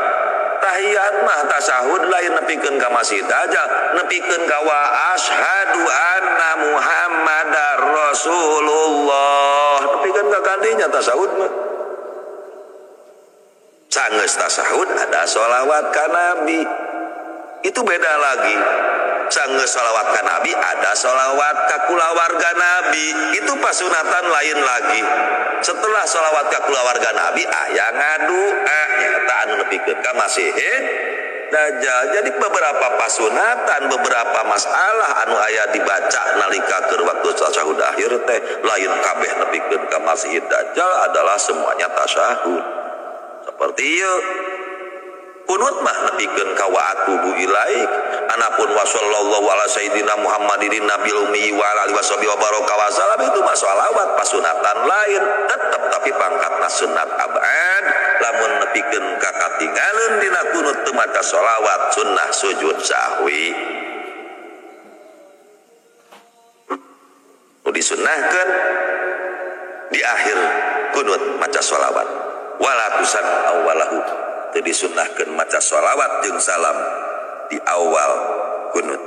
Speaker 1: Tahiyat mah tasyahud lain nepikeun ka Masihid Dajjal, nepikeun ka wa asyhadu anna Muhammadar Rasulullah. Nepikeun ka kadinya tasyahud mah. Sanggeus tasyahud ada sholawat ka Nabi. Itu beda lagi. Sanggeus sholawat ka Nabi ada sholawat ka kulawarga Nabi. Itu pasunatan lain lagi. Setelah sholawat ka kulawarga Nabi aya ngadua nyata anu nepikeun ka Masihid Dajjal. Jadi beberapa pasunatan, beberapa masalah anu aya dibaca nalika keur waktu tasyahud akhir teh lain kabeh nepikeun ka Masihid Dajjal adalah semuanya tasyahud. Seperti ieu kunut mah nepikeun ka wa atubu ilaik. Anapun wa sallallahu ala sayyidina Muhammadin nabil ummi wa ala alihi washabihi wa baraka wa salam, itu mah sholawat pasunatan lain tetep, tapi pangkatna sunat abad. Lamun nepikeun ka katingaleun dina kunut teu maca sholawat sunnah sujud sahwi. Nu disunnahkeun di akhir kunut maca sholawat. Walatusan awalahu teu disunnahkeun maca sholawat jeung salam di awal kunut.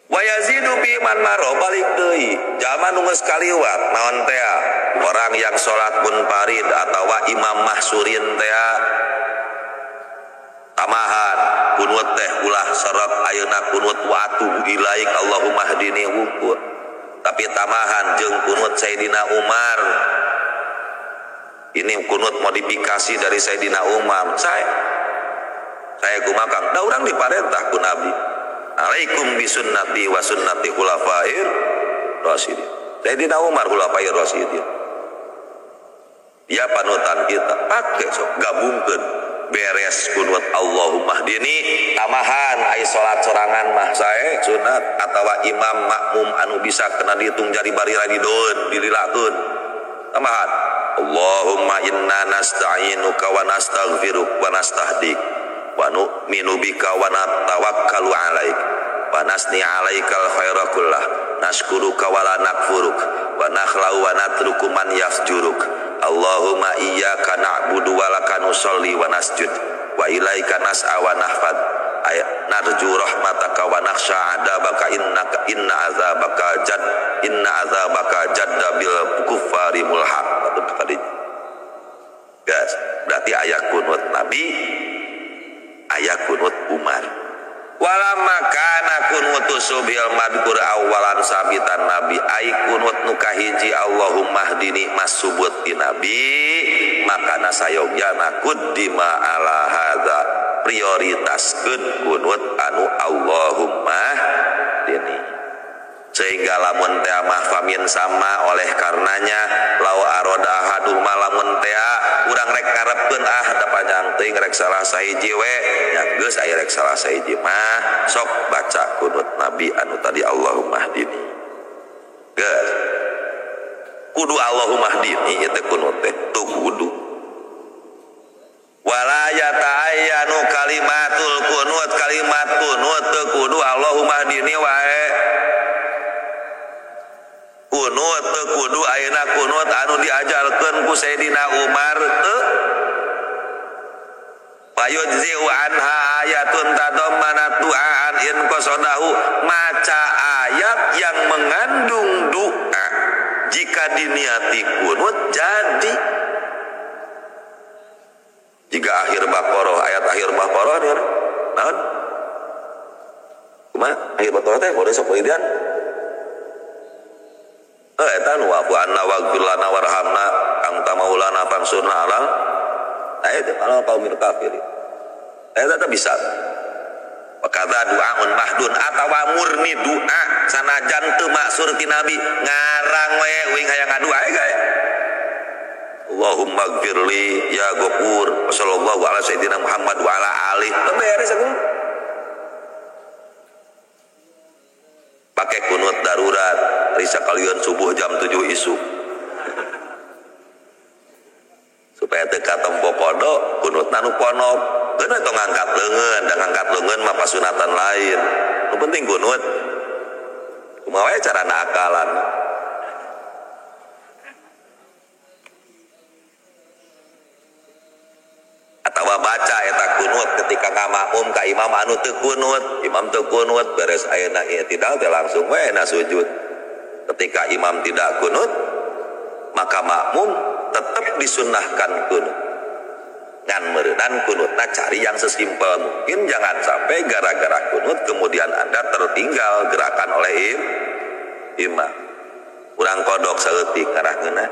Speaker 1: Wa yazidu bi man maro balik deui jalma nu geus kaliwat naon tea orang yang salat munfarid atawa imam mahsurin tea tamahan kunut teh ulah syarat ayeuna kunut wa atubu ilaik Allahumma hdini wungkul, tapi tamahan jeung kunut Sayyidina Umar. Ini kunut modifikasi dari Sayyidina Umar. Saya kumakang. Da urang diparentah ku Nabi. Alaikum bisunnati wa sunnati khulafair rasyidin. Sayyidina Umar khulafair rasyidin. Dia panutan kita. Pakai sok gabungkeun beres kunut Allahumma hdini tamahan ai salat sorangan mah sae sunat atawa imam makmum anu bisa kena dihitung jari barira didoeun dililakeun. Tamahan Allahumma inna nasta'inuka wa nastaghfiruka wa nastahdik wa nu'minu bika wa natawakkalu 'alaik wa nasni 'alaikal khaira kullah nashkuruka wa la nakfuruk wa nakhlau wa natruku man yafjuruk. Allahumma iyyaka na'budu wa laka nusalli wa nasjud wa ilaika nas'a wa nahfad narju rahmataka wa nakhsha 'adzabaka innaka inna 'adzabaka jad inna 'adzabaka jadda bil kuffari mulhaq. Guys, berarti ayat kunut Nabi, ayat kunut Umar. Walamma kana kunutu subil madkur awalan sabitan Nabi ai kunut nu kahiji Allahumma hdini masubut di Nabi makana sayogyana kuddima ala hadza prioritaskeun kunut anu Allahumma hdini. Sehingga lamun tea mah famin sama oleh karenanya lau aroda ahaduhuma lamun tea urang rek ngarepkeun ah da panjang teuing rek salah sahiji we nya geus aya rek salah sahiji mah sok baca kunut Nabi anu tadi Allahumma hdini. Geus kudu Allahumma hdini ieu teh kunut teh teu kudu. Wala yata'ayyanu kalimatul kunut, kalimat kunut teu kudu Allahumma hdini wae. Kunut teu kudu ayeuna kunut anu diajarkeun ku Sayyidina Umar teu fayujzi'u anha ayatun tadammanat du'aan in qasadahu, maca ayat yang mengandung doa jika diniati kunut jadi. Jika akhir Baqarah, ayat akhir Baqarah nih naon? Kumaha akhir Baqarah teh boleh sok idian. Eta nu wa'fu anna waghfir lana warhamna anta maulana fansurna alal. Nah itu kalau kaum kafirin. Eta teh bisa. Maka Kada doaun mahdun atawa murni doa sanajan teu maksur ti nabi ngarang we uing hayang ngadua ge. Allahumma gfirli ya Ghafur wa sallallahu ala sayyidina Muhammad wa ala alihi. Teu beres aku. Pakai kunut darurat risa kalian subuh jam 7 isuk. Supaya teu katempo kodo kunutna nu ponok. Geuna tong ngangkat leungeun, da ngangkat leungeun mah pasunatan lain. Nu penting kunut. Kumaha wae carana akalan. Atawa baca eta kunut ketika ngamakmum ka imam anu teu kunut, imam teu kunut beres ayeuna i'tidal teh langsung we na sujud. Ketika imam tidak kunut, maka makmum tetap disunnahkan kunut. Ngan meureunan kunutna cari yang sesimpel mungkin, jangan sampai gara-gara kunut kemudian Anda tertinggal gerakan oleh imam. Urang kodok saeutik ngarah ngeunah.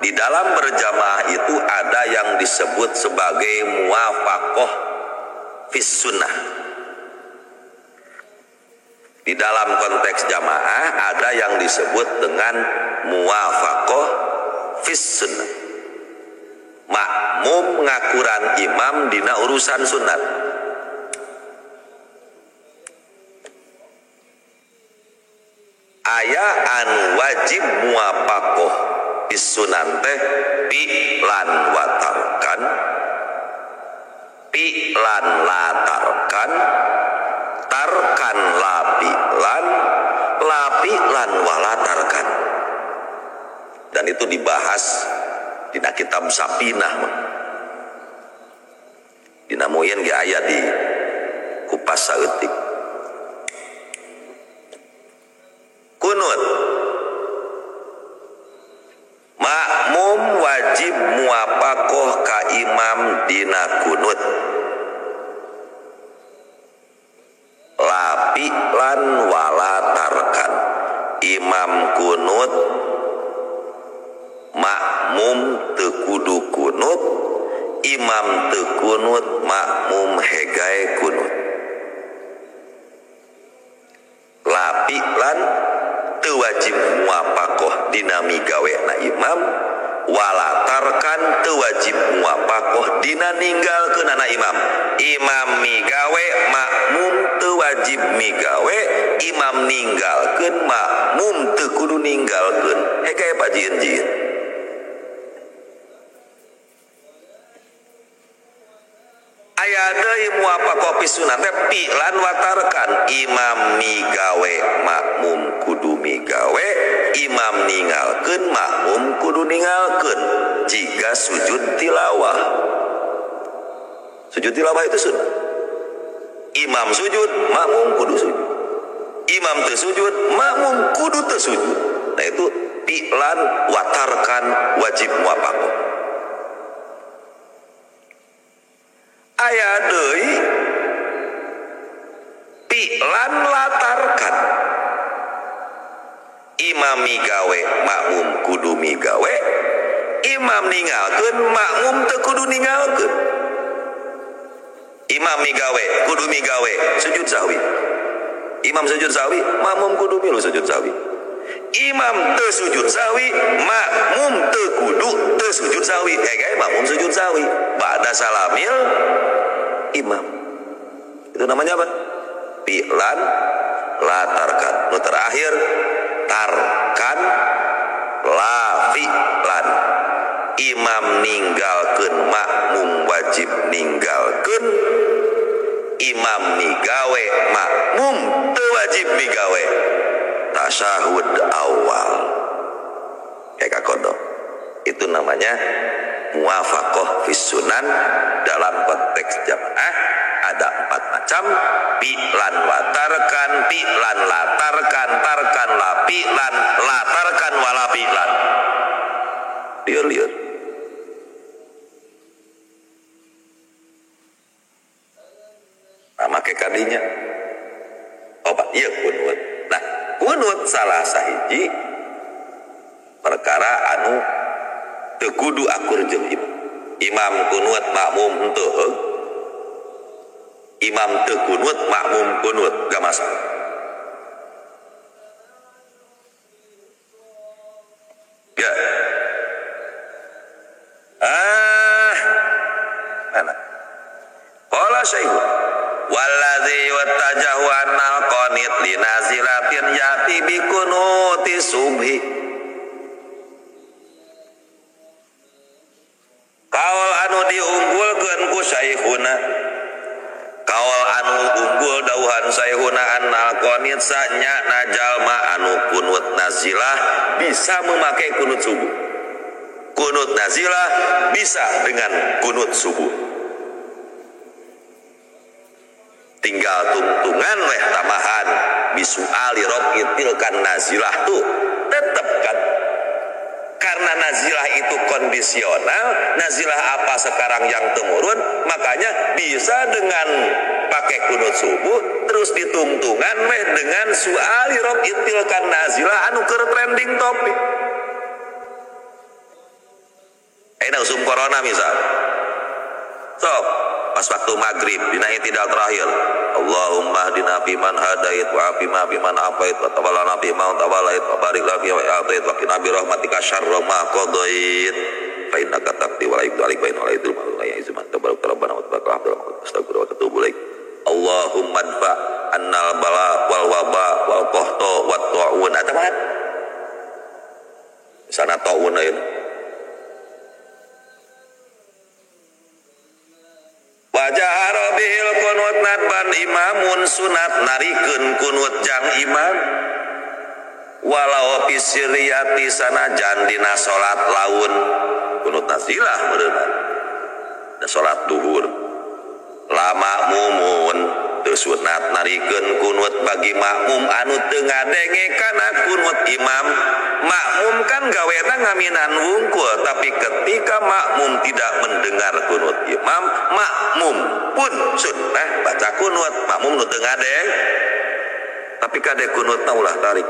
Speaker 1: Di dalam berjamaah itu ada yang disebut sebagai muwafaqah fis sunnah. Di dalam konteks jamaah ada yang disebut dengan muwafaqah fis sunnah. Makmum ngakuran imam dina urusan sunat. Aya anu wajib muwafaqah fis sunan teh pi'lan watarkan, pi'lan latarkan, tarkan lapilan, lapilan walatarkan. Dan itu dibahas dina kitab Sapinah mah. Dina Muin ge aya di kupas saeutik. Kunut makmum wajib muwafaqah ka imam dina kunut. Lapilan walatarkan. Imam kunut, makmum teu kudu kunut, imam teu kunut, makmum hegae kunut. Lapilan teu wajib muwafaqah dina migawena imam, walatarkan teu wajib muwafaqah dina ninggalkeunana imam. Imam migawe, makmum teu wajib migawe, imam ninggalkeun, makmum teu kudu ninggalkeun. Hegae pajieun-jieun. Aya deui muwafaqah fis sunnah teh pi'lan watarkan. Imam migawe, makmum kudu migawe, imam ninggalkeun, makmum kudu ninggalkeun. Jika sujud tilawah. Sujud tilawah itu sunnah. Imam sujud, makmum kudu sujud. Imam teu sujud, makmum kudu teu sujud. Nah itu pi'lan watarkan wajib muwafaqah. Aya deui pi'lan latarkan. Imam migawe, makmum kudu migawe, imam ninggalkeun, makmum teu kudu ninggalkeun. Imam migawe, kudu migawe, sujud sahwi. Imam sujud sahwi, makmum kudu milu sujud sahwi. Imam teu sujud sahwi, makmum teu kudu teu sujud sahwi. Hegae makmum sujud sahwi ba'da salamil imam. Itu namanya apa? Pi'lan latarkan. Nu terakhir tarkan la fi'lan. Imam ninggalkeun, makmum wajib ninggalkeun. Imam migawe, makmum teu wajib migawe. Tasyahud awal. Kayak kodok. Itu namanya muwafaqah fis sunan. Dalam konteks jamaah ada 4 macam: pi'lan watarkan, pi'lan latarkan, tarkan la pi'lan, latarkan wala pi'lan. Liur-liur. Nah, make kadinya. Obat ieu kunut. Nah, kunut salah sahiji perkara anu teu kudu akur jeung imam. Imam kunut makmum henteu. Imam teu kunut, makmum kunut, gak masalah. Ya. Ah, mana? Qala syaikhun walladzi yuttajahu annal qanit linazilatin yati bi kunuti subhi. Kaul anu diunggulkeun ku syaikhuna, kaul anu unggul dauhan saikhuna annal qanit sanya najalma anu kunut nazilah bisa memakai kunut subuh. Kunut nazilah bisa dengan kunut subuh. Tinggal tungtungan weh tambahan bisuali rokitil kan nazilah tuh tetep kan. Karena nazilah itu kondisional, nazilah apa sekarang yang temurun, makanya bisa dengan pakai kunut subuh terus ditungtungan weh dengan suali rokitil kan nazilah anu keur trending topik. Ayeuna usum corona misal. Sok pas waktu maghrib dina i'tidal terakhir, Allahumma hdina fi man hadait wa afina fi man afait wa tawallana fi man tawallait wa barik lana fi ma a'tait wa qina bi rahmatika syarra ma qadait fa innaka taqdi wa la yuqda 'alaik wa innahu la yudhillu man la yu'izzu man tabarakta rabbana wa tabaraka hamduka wa astaghfiruka wa atubu ilaik. Allahumma adfa annal bala wal waba wal qahta wat ta'un. Eta mah sana ta'un ayeuna. Wajahara bil kunut nadban imamun sunat narikeun kunut jang imam walau pisiriyati sanajan dina salat laun kunut nazilah meureunna da salat duhur lama mumun teu sunat narikeun kunut bagi makmum anu teu ngadenge kana kunut imam. Makmum kan gawena ngaminan wungkul, tapi ketika makmum tidak mendengar kunut imam, makmum pun sunnah baca kunut. Makmum nu teu ngadeng, tapi kade kunutna ulah tarik.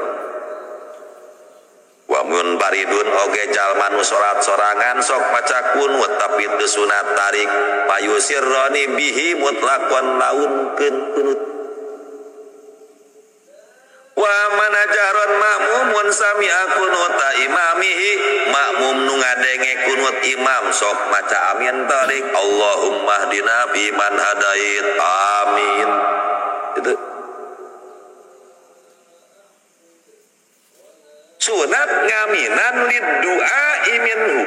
Speaker 1: Wa mun baridun oge jalma nu salat sorangan sok baca kunut tapi teu sunat tarik, payusirroni bihi mutlaqan launkeun kunut. Wa manajaron makmumun sami'a kunuta imamihi, makmum nu ngadenge kunut imam sok maca amin tarik, Allahumma hdina fi man hadait, amin. Itu sunat ngaminan lid du'a minhu,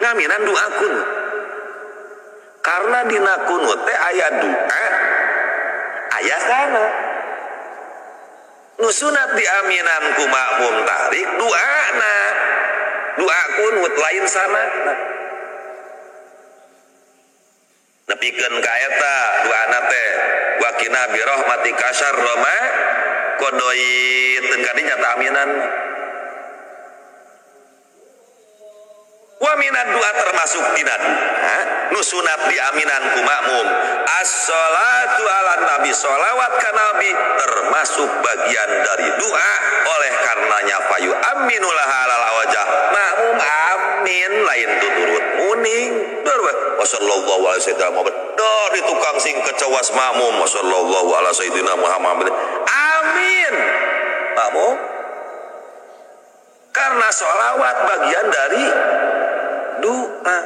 Speaker 1: ngaminan doa kunut. Karena dina kunut teh aya doa, aya sana. Nu sunat diaminan ku makmum tarik doana, doa kunut lain sana. Nepikeun ka eta doana teh wa qina bi rahmatika syarra ma qadait, teu kadinya ta aminan. Wa minad doa termasuk dina doa nu sunat diaminan ku makmum as-salatu ala nabi, sholawat ka nabi termasuk bagian dari doa. Oleh karenanya fayu aminullah ala wajah, makmum amin lain tuturut muning wa sallallahu ala sayyidina Muhammad, dari tukang sing kecewas makmum wa sallallahu ala sayyidina Muhammad, amin makmum, karena sholawat bagian dari doa.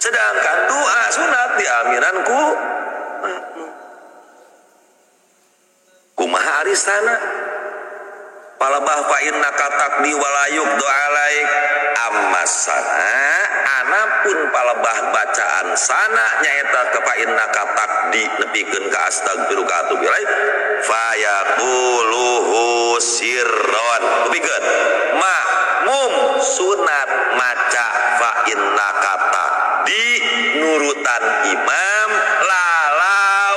Speaker 1: Sedangkan doa sunat diaminan ku makmum. Kumaha arisana? Palebah fa innaka taqdi wa la yuqda alaik. Amma sana anapun palebah bacaan sana nyaeta ke fa innaka taqdi nepikeun ka astagfiruka atubu ilaik fa yaquluhu sirron. Nepikeun makmum sunat maca fa innaka taqdi nurutan imam lalaunan.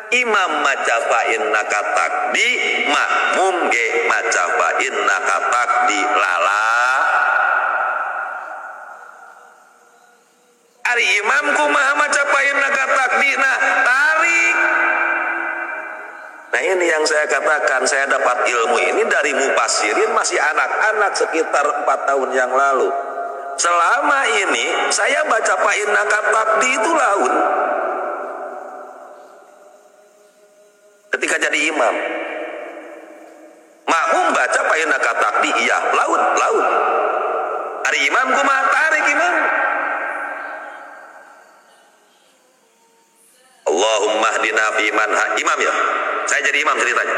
Speaker 1: Imam maca fa innaka taqdi, makmum ge maca fa innaka taqdi lala. Ari imam kumaha maca fa innaka taqdi na tarik. Nah ini yang saya katakan, saya dapat ilmu ini dari mupasirin masih anak-anak sekitar 4 tahun yang lalu. Selama ini saya baca fa innaka taqdi itu laun. Ketika jadi imam, makmum baca fa innaka taqdi, iya laut laut. Ari imam kumaha tarik imam. Allahumma hdina fi man imam ya. Saya jadi imam ceritanya.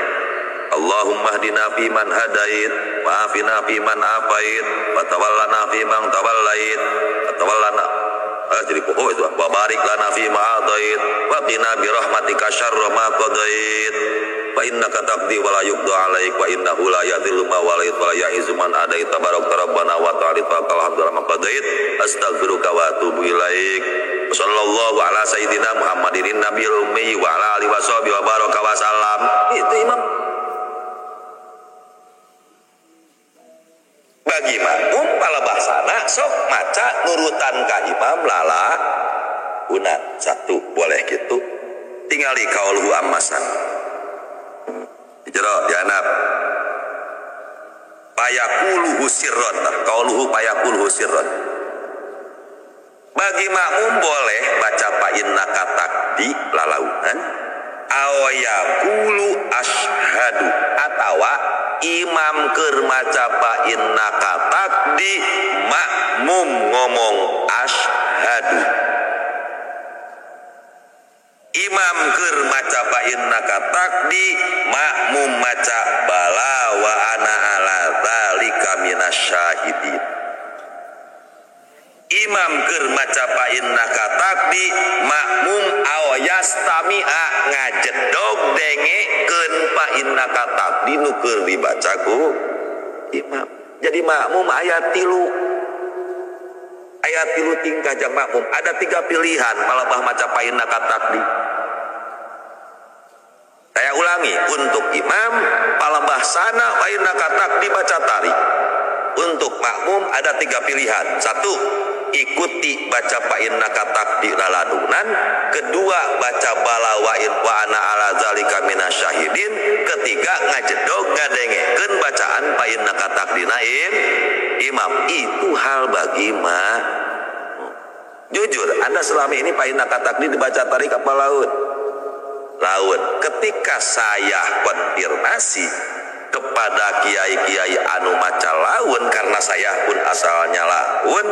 Speaker 1: Allahumma hdina fi man hadait, wa afina fi man afait, wa tawallana fi man tawallait, wa tawallana jadi pokok itu, wa barik lana fi ma atait, wa qina bi rahmatika syarra ma qadait, fa innaka taqdi wa la yuqda alaik, wa innahu la yadhillu ma walait wa la ya'izzu man adait, tabarakta rabbana wa ta'ala alhamdulillah ma qadait, astaghfiruka wa atubu ilaik. Sallallahu ala sayyidina Muhammadin nabiyil ummi wa ala alihi washabihi wa baraka wa salam. Itu imam. Bagi makmum palebahsana sok maca nurutan ka imam lala unat satu boleh gitu. Tingali kauluhu ammasan. Jero dianap. Payakuluhu sirron, kauluhu payakuluhu sirron. Bagi makmum boleh baca fa innaka taqdi lalaunan, awayaqulu asyhadu, atawa imam keur maca fa innaka taqdi makmum ngomong asyhadu. Imam keur maca fa innaka taqdi makmum maca bala wa ana ala dzalika minasyahidin. Imam keur maca fa innaka taqdi makmum awayastami'a ngajedog dengekeun fa innaka taqdi nu keur dibaca ku imam. Jadi makmum ayat tilu. Ayat tilu tingkah jang makmum. Ada tiga pilihan palebah maca fa innaka taqdi. Saya ulangi, untuk imam palebah sana fa innaka taqdi baca tarik. Untuk makmum ada tiga pilihan. Satu, ikuti baca fa innaka taqdi laladunan. Kedua, baca bala wa ana ala zalika minasyahidin. Ketiga, ngajedog ngadengekeun bacaan fa innaka taqdi naim imam. Itu hal bagi ma. Jujur, Anda selama ini fa innaka taqdi dibaca tarik apa laut? Laut. Ketika saya konfirmasi kepada kiai-kiai anu maca laun, karena saya pun asalnya laun,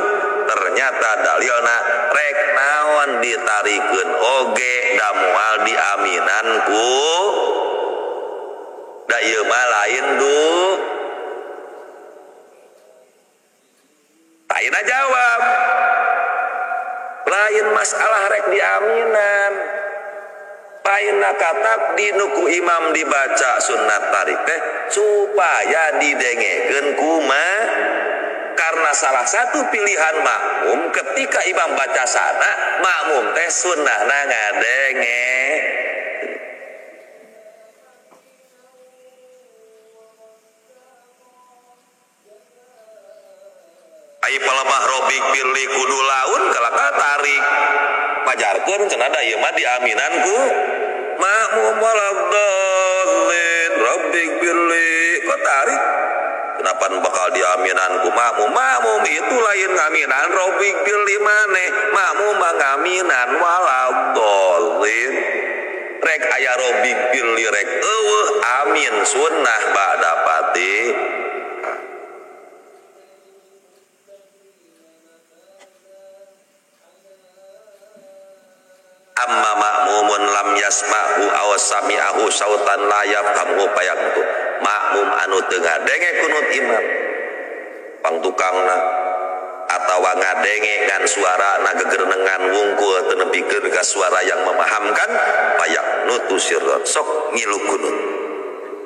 Speaker 1: ternyata dalilna rek naon ditarikeun oge da moal diaminan ku da ieu mah lain du. Ayeuna jawab lain masalah rek diaminan. Paina katak di nuku imam dibaca sunat tarik teh supaya didengekeun kuma, karena salah satu pilihan makmum ketika imam baca sana makmum teh sunnahna ngadenge. Ai palebah robik pilih kudu laun kalaka tarik pajarkeun cenah da ieu mah diaminan ku makmum waladhdallin rabbik birli kok tarik. Kenapa bakal diaminan ku makmum? Makmum itu lain ngaminan rabbik birli maneh, makmum mah ngaminan waladhdallin. Rek aya rabbik birli rek eueuh amin sunnah ba'da fatihah. Amma makmumun lam yasma'hu aw sami'ahu sautan la yafhamu payaktu. Makmum anu teu ngadenge kunut imam pangtukangna atawa ngadenge ngan suara na gegerenengan wungkul teu nepikeun ka suara yang memahamkan, payaknutu sirron sok ngilu kunut.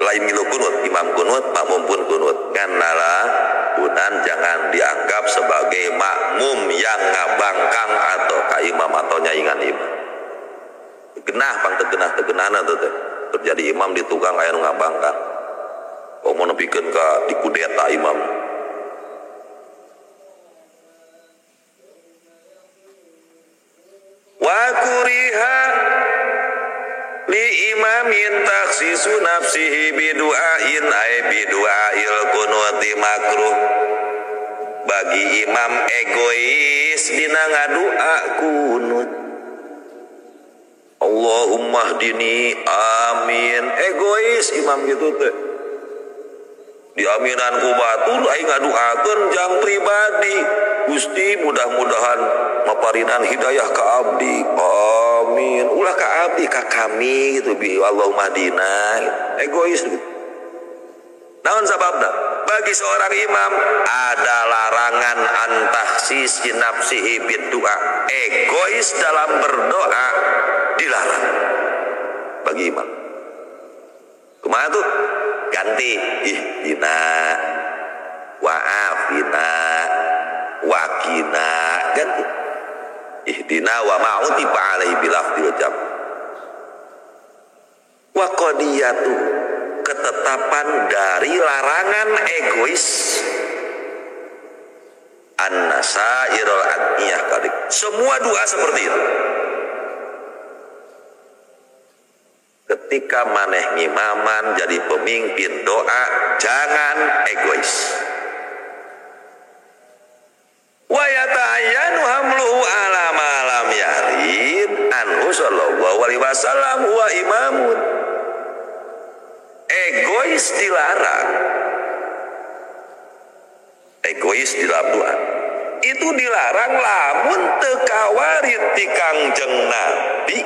Speaker 1: Lain ngilu kunut, imam kunut, makmum pun kunut. Ngan lalagunan jangan dianggap sebagai makmum yang ngabangkang atau ka imam atau nyaingan imam. Genah pang tegenah tegenahna teh terjadi imam di tukang aya nu ngabangkang. Komo nepikeun ka dikudeta imam. Wa kuriha li imamin takhsisu nafsihi bidu'ain ay bidu'ail kunuti makruh. Bagi imam egois dina ngadua kunut. Allahumma hdini, amin. Egois imam gitu teh. Diaminan ku batur aing ngaduakeun jang pribadi. Gusti mudah-mudahan maparinan hidayah ka abdi. Amin. Ulah ka abdi ka kami gitu bi Allahumma hdina. Egois gitu. Naon sababna? Bagi seorang imam ada larangan antahsis nafsihi biddu'a. Egois dalam berdoa dilarang bagi imam. Kumaha tuh? Ganti ihdina wa'afina waqina, ganti ihdina wa ma'utifa alaihi bilafdil jam. Wa qadiyatu, ketetapan dari larangan egois an-nasairul adniyah kalik. Semua doa seperti itu. Ketika maneh ngimaman jadi pemimpin doa, jangan egois. Wa yata'ayyanu hamluhu ala ma lam yarid anhu sallallahu alaihi wasallam wa imamun. Egois dilarang. Egois di dalam doa itu dilarang lamun teu kawarit ti Kangjeng Nabi.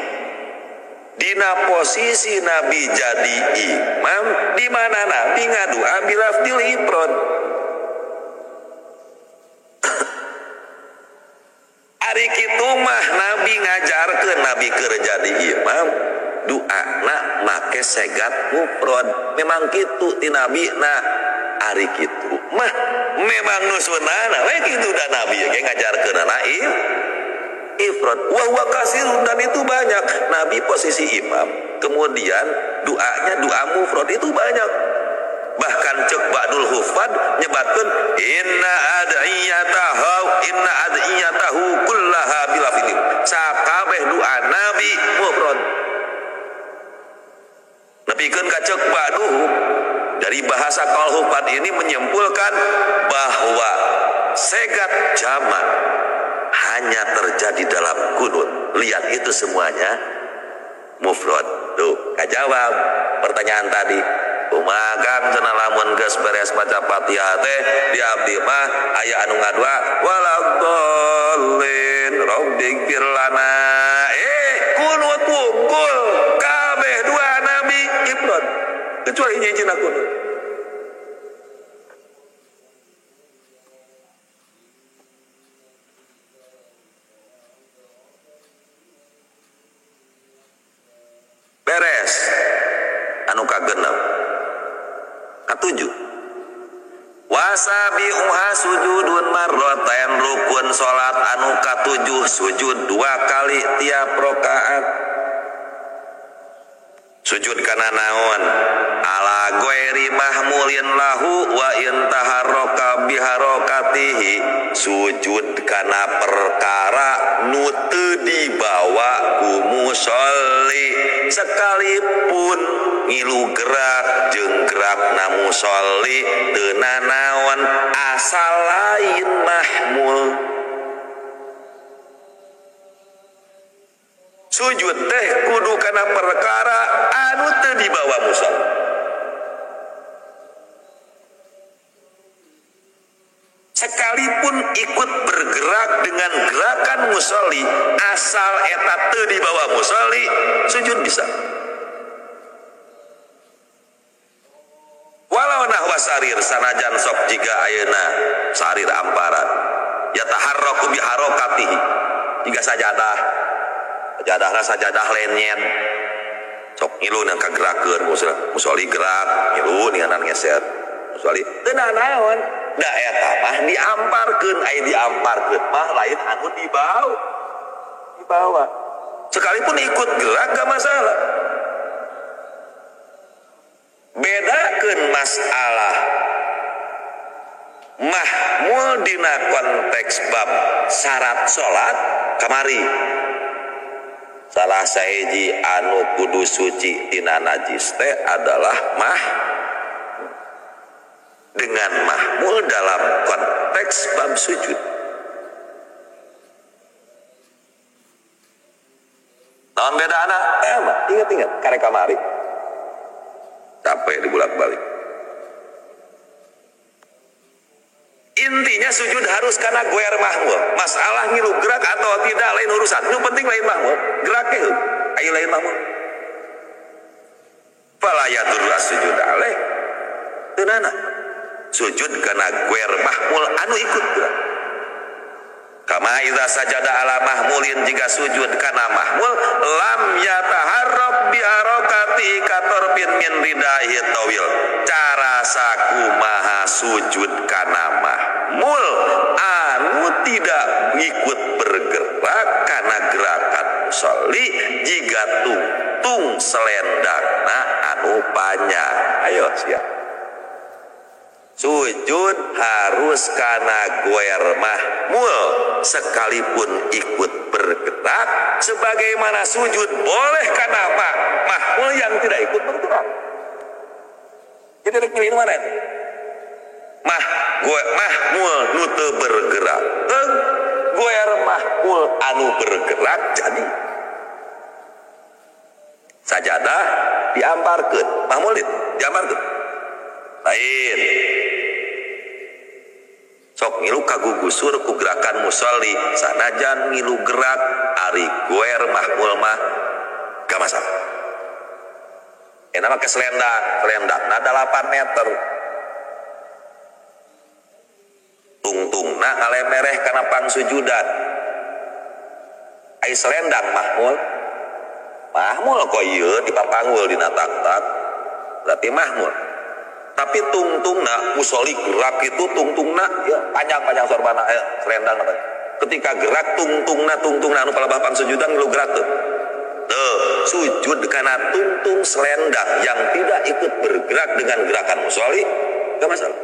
Speaker 1: Dina posisi Nabi jadi imam, di mana Nabi ngadua bilafdil ifrad. Ari kitu mah Nabi ngajarkeun, Nabi keur jadi imam doana make segat mufrad. Memang kitu ti Nabi na. Ari kitu mah memang nu sunnahna we kitu da Nabi ge ngajarkeunana ifrad. Wa huwa kasirun, dan itu banyak. Nabi posisi imam, kemudian doanya doa mufrad itu banyak. Bahkan cek ba'dul hufad nyebatkeun inna ad'iyatahu inna ad'iyatahu kullaha bilafidin. Sakabeh doa Nabi mufrad. Nepikeun ka cek ba'duhu, dari bahasa qaul hufad ini menyimpulkan bahwa segat jamak hanya terjadi dalam kunut. Lihat itu semuanya mufrad. Tuh, kajawab pertanyaan tadi. Kumaha Kang cenah lamun geus beres maca Fatihah teh di abdi mah aya anu ngadua waladdallin rabbighfir lana. Kunut wungkul kabeh dua nabi ifrad kecuali hiji-hijina kunut. Beres anu kagenep katujuh wasabi'uha sujudun marratain, rukun salat anu katujuh sujud dua kali tiap rakaat. Sujud kana naon? Ala ghairi mahmulin lahu wa in taharraka biharakatihi. Sujud kana perkara nu teu dibawa ku musolli, sekalipun ngilu gerak jeung gerakna musolli teu nanaon asal lain mahmul. Sujud teh kudu kana perkara anu teu dibawa musolli. Sekalipun ikut bergerak dengan gerakan musolli, asal eta teu dibawa musolli, sujud bisa. Walau nahwa sarir, sanajan sok jiga ayeuna sarir amparan, yataharraku biharakatihi, jiga sajadah. Sajadahna sajadah lenyet. Sok ngilu nang kagerakeun musolli gerak, ngilu ninganan ngeser. Musolli teu nanaon. Da eta mah diamparkeun, aya diamparkeun mah lain anu dibawa. Dibawa. Sekalipun ikut gerak gak masalah. Bedakeun masalah mahmul dina konteks bab syarat salat kamari. Salah sahiji anu kudu suci tina najis teh adalah mah dengan mahmul dalam konteks bab sujud. Naon bedana? Ingat-ingat karek kamari. Capek dibulak-balik. Intinya sujud harus karena goer mahmul. Masalah ngilu gerak atau tidak lain urusan. Yang penting lain mahmul. Geraknya ayo lain mahmul. Fala yadurru as-sujud alaih. Teunana. Sujud karena goer mahmul anu ikut gerak. Kama idza sajada ala mahmulin, jika sujud kana mahmul lam yataharrab bi harakati katorfin min ridaihi tawil. Cara sakumaha sujud kana mahmul anu tidak ngikut bergerak kana gerakan musolli jika tungtung selendangna anu panjang. Ayo siap. Sujud harus kana goer mahmul sekalipun ikut bergerak, sebagaimana sujud boleh kana mahmul yang tidak ikut bergerak. Jadi rek milih mana itu? Mahmul nu teu bergerak, goer mahmul anu bergerak jadi. Sajadah diamparkeun, mahmul diamparkeun. Lain. Sok ngilu kagugusur ku gerakan musolli sanajan ngilu gerak ari goer mahmul mah gak masalah. Enak mah ke selendang, selendangna 8 meter. Tungtungna ngalemereh kana pangsujudan. Ai selendang mahmul. Mahmul kok ieu dipapanggul dina tak-tak. Berarti mahmul. Tapi tungtungna musolli gerak itu tungtungna ya panjang-panjang sorbana selendang apa. Ketika gerak tungtungna anu palebah pangsujudan ngilu gerak tuh. Tuh, sujud karena tungtung selendang yang tidak ikut bergerak dengan gerakan musolli gak masalah.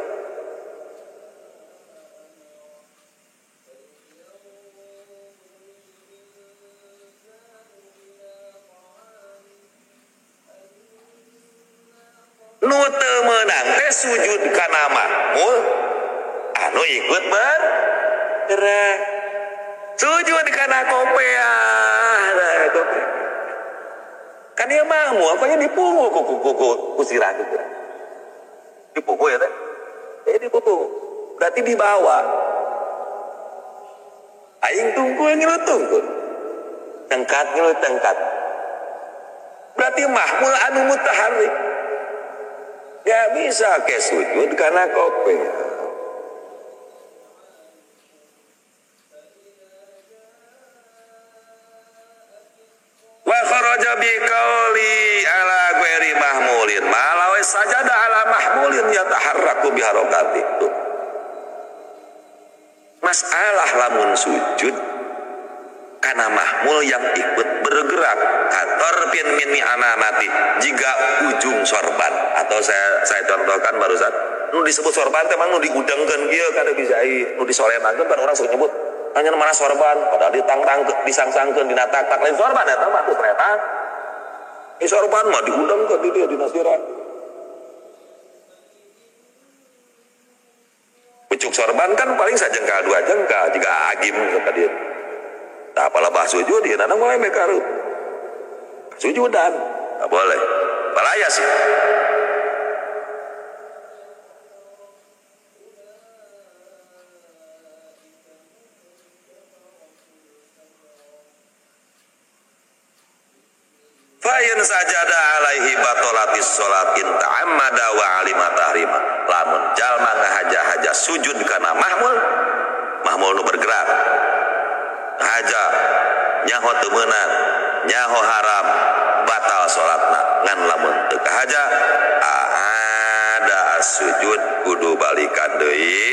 Speaker 1: Nu teu meunang teh sujud kana mahmul anu ikut bergerak. Sujud kana kopeah, nah, kopeah. Kan ieu mahmul pokoknya dipungu ku sirah gitu. Dipungu ya teh? Dipungu. Berarti dibawa. Aing tungkul ngilu tungkul. Tengkat ngilu tengkat. Berarti mahmul anu mutaharrik. Gak bisa ke sujud karena kopeah. Wa kharaja bi qauli ala ghairi mahmulin malaw sajada ala mahmulin yataharraku bi harakati. Masalah lamun sujud karena mahmul yang ikut bergerak katorpin min amamati jika ujung sorban, atau saya contohkan barusan nu disebut sorban teh emang nu diudengkeun kieu kada bisa nu disolemankeun kan orang sok nyebut hanya mana sorban padahal ditangtang disangsangkeun dina tak-tak lain sorban eta mah tuh ternyata ini sorban mah diudengkeun di dieu dina sirah pucuk sorban kan paling sajengkal dua jengkal jika agim ka dieu. Tak apalah bah sujud, ya nanang mulai mekaru sujudan, tak boleh. Balaya sih. Fa'in sajada alaihi batolatis sholatin ta'ammada wa alima tahrima. Lamun jalma ngahaja-haja sujud kana mahmul, mahmul nu bergerak. Haja nyaho teu meunang, nyaho haram, batal salatna. Ngan lamun teu kahaja ada sujud kudu balikan deui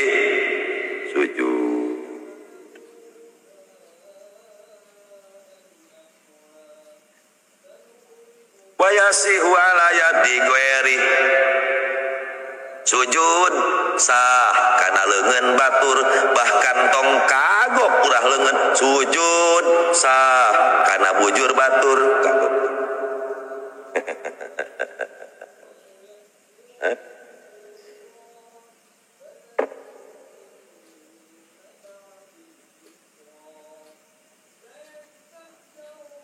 Speaker 1: sujud. Wa yasihu ala yadi ghairi. Sujud sah kana leungeun batur, bahkan tong kagok urah leungeun. Sujud sah kana bujur batur kagok.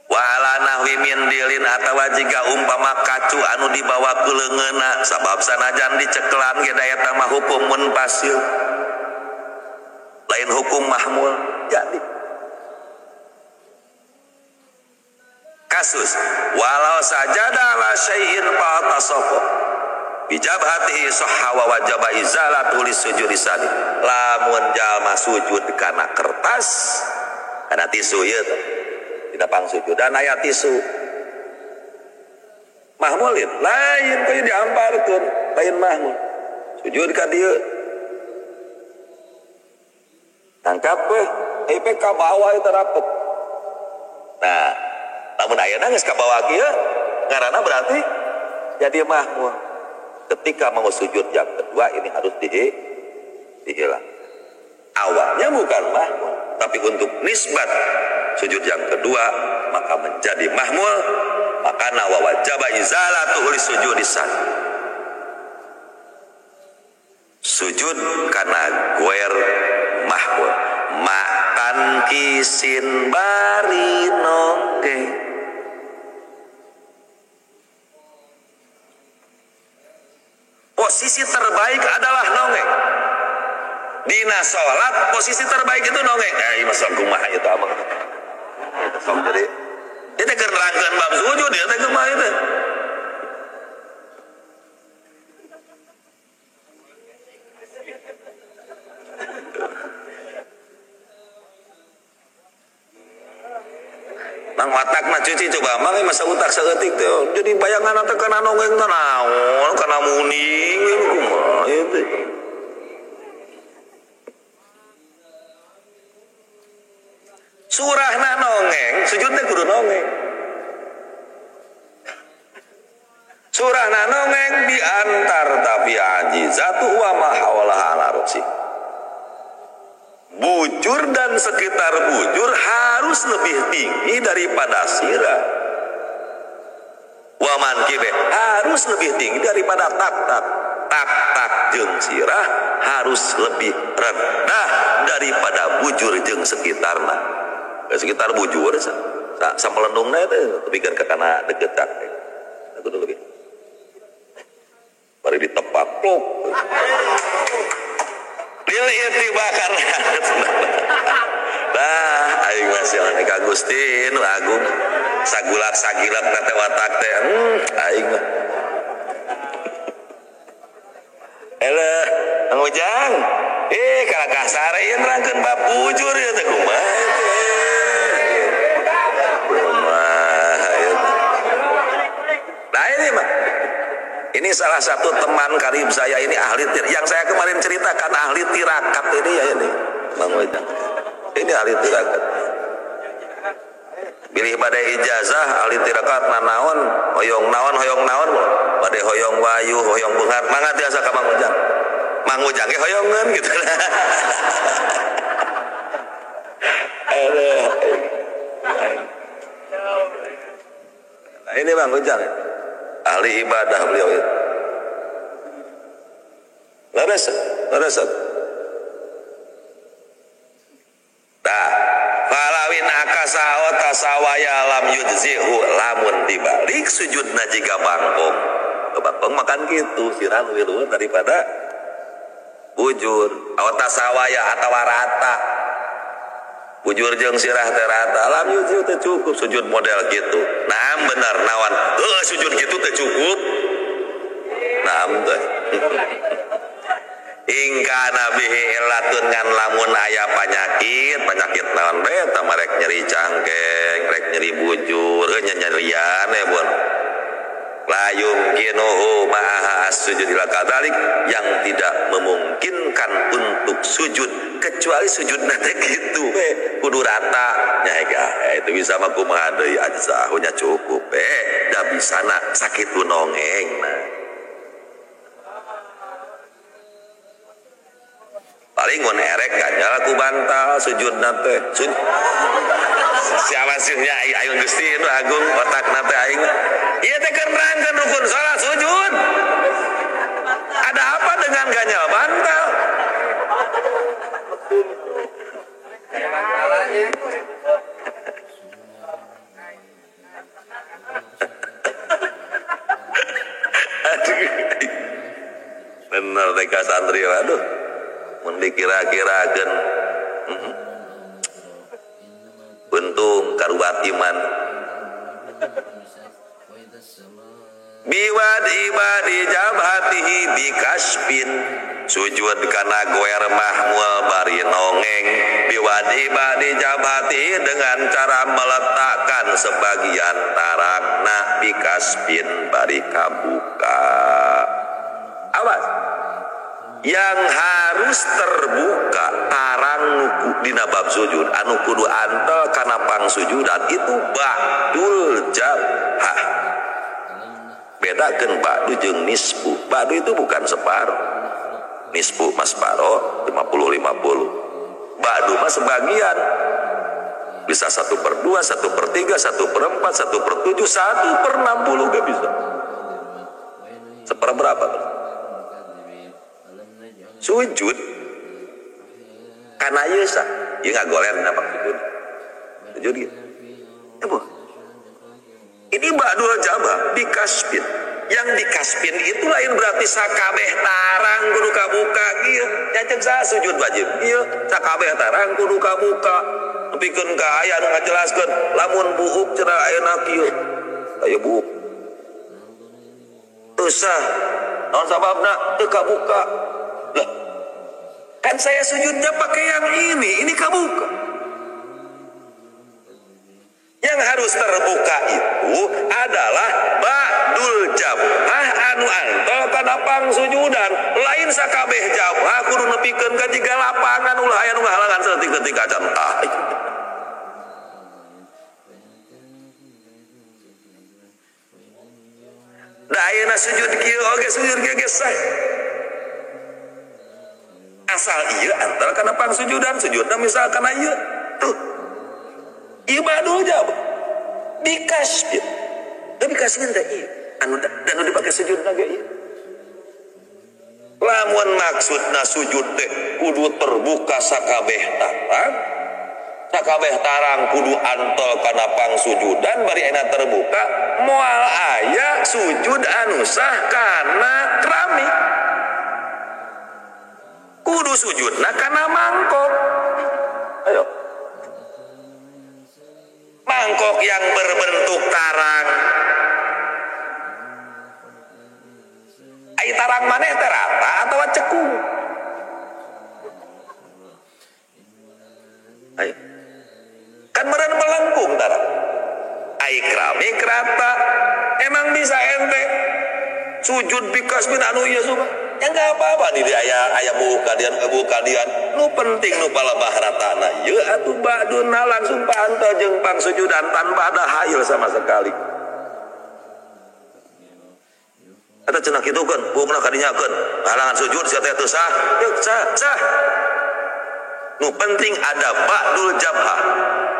Speaker 1: Wa ala nahwi nahwi min dilin atawa jiga umpama kacu anu dibawa ku leungeunna sabab sanajan dicekelan ge da eta mah hukum munfasil lain hukum mahmul. Jadi kasus walau sajada ala syai'in fa'tasafa bijabhatihi sahha wa wajaba izalatu lisujudi sani. Lamun jalma sujud kana kertas kana tisu ieu teh dina pangsujudan aya tisu mahmulin lain kudu diamparkeun lain mahmul sujud ka dieu tangkap we ieu ka bawah eta rapet. Nah lamun ayeuna geus ka bawah kieu ngaranna berarti jadi mahmul. Ketika mau sujud yang kedua ini harus dihilang. Awalnya bukan mahmul, tapi untuk nisbat sujud yang kedua maka menjadi mahmul. Maka nawa wajaba izalatuhu lisujudi san. Sujud karena goer mahmul. Makan kisin bari nongge. Posisi terbaik adalah nongeng. Dina sholat posisi terbaik itu nongeng. Masa kumaha itu amang. Itu sok jadi. Dia teh keur nerangkeun bab sujud dia teh kumaha itu. Nang otakna cuci coba mang masa utak saeutik teh. Jadi bayangan teh kana nongeng teh naon, kana muning kumaha ieu teh. Surahna nongeng, sujud teh kudu nongeng. Surahna nongeng diantar tapi ajizatu wa ma hawlaha ala ruksi. Bujur dan sekitar bujur harus lebih tinggi daripada sirah. Wa mankibe harus lebih tinggi daripada tak-tak. Tak-tak jeung sirah harus lebih rendah daripada bujur jeung sekitarna. Sekitar bujur sa melendungna itu tepikeun ka kana deukeut tak. Kudu lebih. Bari ditepak pluk. Lil itibakar. Nah, aing masih ane ka Gusti nu agung. Sagulak sagilak na teh watak teh. Aing mah. Eleh, Mang Ujang. Kalah kasar ieu nerangkeun bab bujur ieu teh kumaha teh. Kumaha ieu. Nah ini mah. Ini salah satu teman karib saya ini ahli yang saya kemarin ceritakan ahli tirakat ini ya ini Bang Ujang. Ini ahli tirakat. Bilih badai ijazah ahli tirakat nanaon, hoyong naon, badai hoyong wayu, hoyong beunghar, mangga tiasa ka Mang Ujang. Mang Ujang ge hoyongeun gitu. Nah, ini Bang Ujang. Ahli ibadah beliau itu. Leres, leres. Nah, falawin akasa wa tasawaya lam yujzihu lamun dibalik sujudna jiga bangkong. Bangkong makan gitu, sirah leuwih luhur daripada bujur. Aw tasawaya atawa rata. Bujur jeung sirah teh rata, lam yujzihu teh cukup sujud model gitu. Nah, bener nawan. Heuh sujud gitu teh cukup. Naam teh. Ingka nabihi illatun ngan lamun aya panyakit, penyakit naon bae tah rek nyeri cangkeng, rek nyeri bujur, heuh nyerian we bun. La yumkinuhu ma'aha as-sujud ila kadzalik, yang tidak memungkinkan untuk sujud kecuali sujudna teh kitu we kudu rata nya ega itu bisa mah kumaha deui ajzahunya cukup da bisana sakitu nongeng nah. Paling mun erek ganjal ku bantal sujudna teh. Siapa sih nya aing Gusti nu agung otakna teh aing. Ieu teh keur nerangkeun rukun salat sujud. Ada apa dengan ganjal bantal? Bener teh ka santri aduh. Mun dikira-kirakeun untung karubat iman. Biwad ibadi jabhatihi bikasbin sujud kana goer mahmul bari nongeng biwad ibadi jabhatihi dengan cara meletakkan sebagian tarakna bikasbin bari kabuka. Awas, yang harus terbuka tarang nuku dina bab sujud anu kudu antel kana pangsujudan itu ba'dul jabhah. Bedakeun ba'du jeung nisfu. Ba'du itu bukan separuh. Nisfu mah separo 50-50. Ba'du mah sebagian. Bisa 1/2, 1/3, 1/4, 1/7, 1/60 gak bisa. Seperberapa? Sujud karena ieu sah, ieu ngagoler dina sujud. Sujud ieu. Apa? Ini ba'dul jabah dikasbin. Yang dikasbin itu lain berarti sakabeh tarang kudu kabuka kieu. Nya ceuk saha sujud wajib ieu sakabeh tarang kudu kabuka. Nepikeun ka aya anu ngajelaskeun lamun buuk cenah ayeuna kieu. Aya buuk. Teu sah. Naon sababna? Teu kabuka. Lah, kan saya sujudnya pakai yang ini kabuka. Yang harus terbuka itu adalah ba'dul jabhah anu antol kana pangsujudan. Lain sakabeh jabhah kudu nepikeun ka jiga lapangan ulah aya nu ngahalangan saeutik-eutik acan tah. Da ayeuna sujud kieu oge sujud kieu ge sah. Asal ieu antol kana pangsujudan, sujudna misal kana ieu. Tuh. Ibadul jabah dikasbin, tapi kasbin teh ieu anu dan dipake sujudna ge ieu. Lamun maksudna sujud teh kudu terbuka sakabeh tarang, sakabeh tarang kudu antol kana pangsujudan bari ayeuna terbuka moal aya sujud anu sah kana keramik. Kudu sujudna kana mangkok. Ayo. Mangkok yang berbentuk tarang. Ai tarang maneh teh rata atawa cekung? Ayo. Kan meureun melengkung tarang. Ai keramik rata. Emang bisa ente sujud bikasbin anu ieu suba? Ya enggak apa-apa di aya aya buka dian buka dian. Nu penting nu palebah ratana ieu atuh ba'duna langsung paantel jeung pangsujudan tanpa ada hail sama sekali. Eta cenah kitukeun, buukna kadinyakeun. Halangan sujud sia teh teu sah, yeuh sah, sah. Nu penting ada ba'dul jabhah.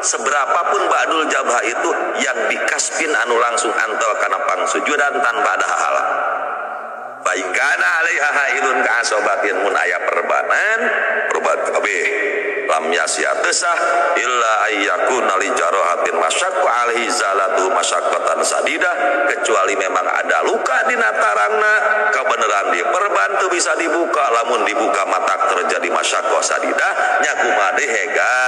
Speaker 1: Seberapapun ba'dul jabhah itu yang dikasbin anu langsung antel kana pangsujudan tanpa ada halang. Baikana alaiha hailun ka asobatin mun aya perbanan perban kabeh lam yasya tesah illa ayyakuna li jarahatin masyaqqu alaihi zalatu masyaqqatan sadidah, kecuali memang ada luka dina tarangna kebenaran di perban teu bisa dibuka, lamun dibuka matak terjadi masyaqqah sadidah nya kumaha deui hega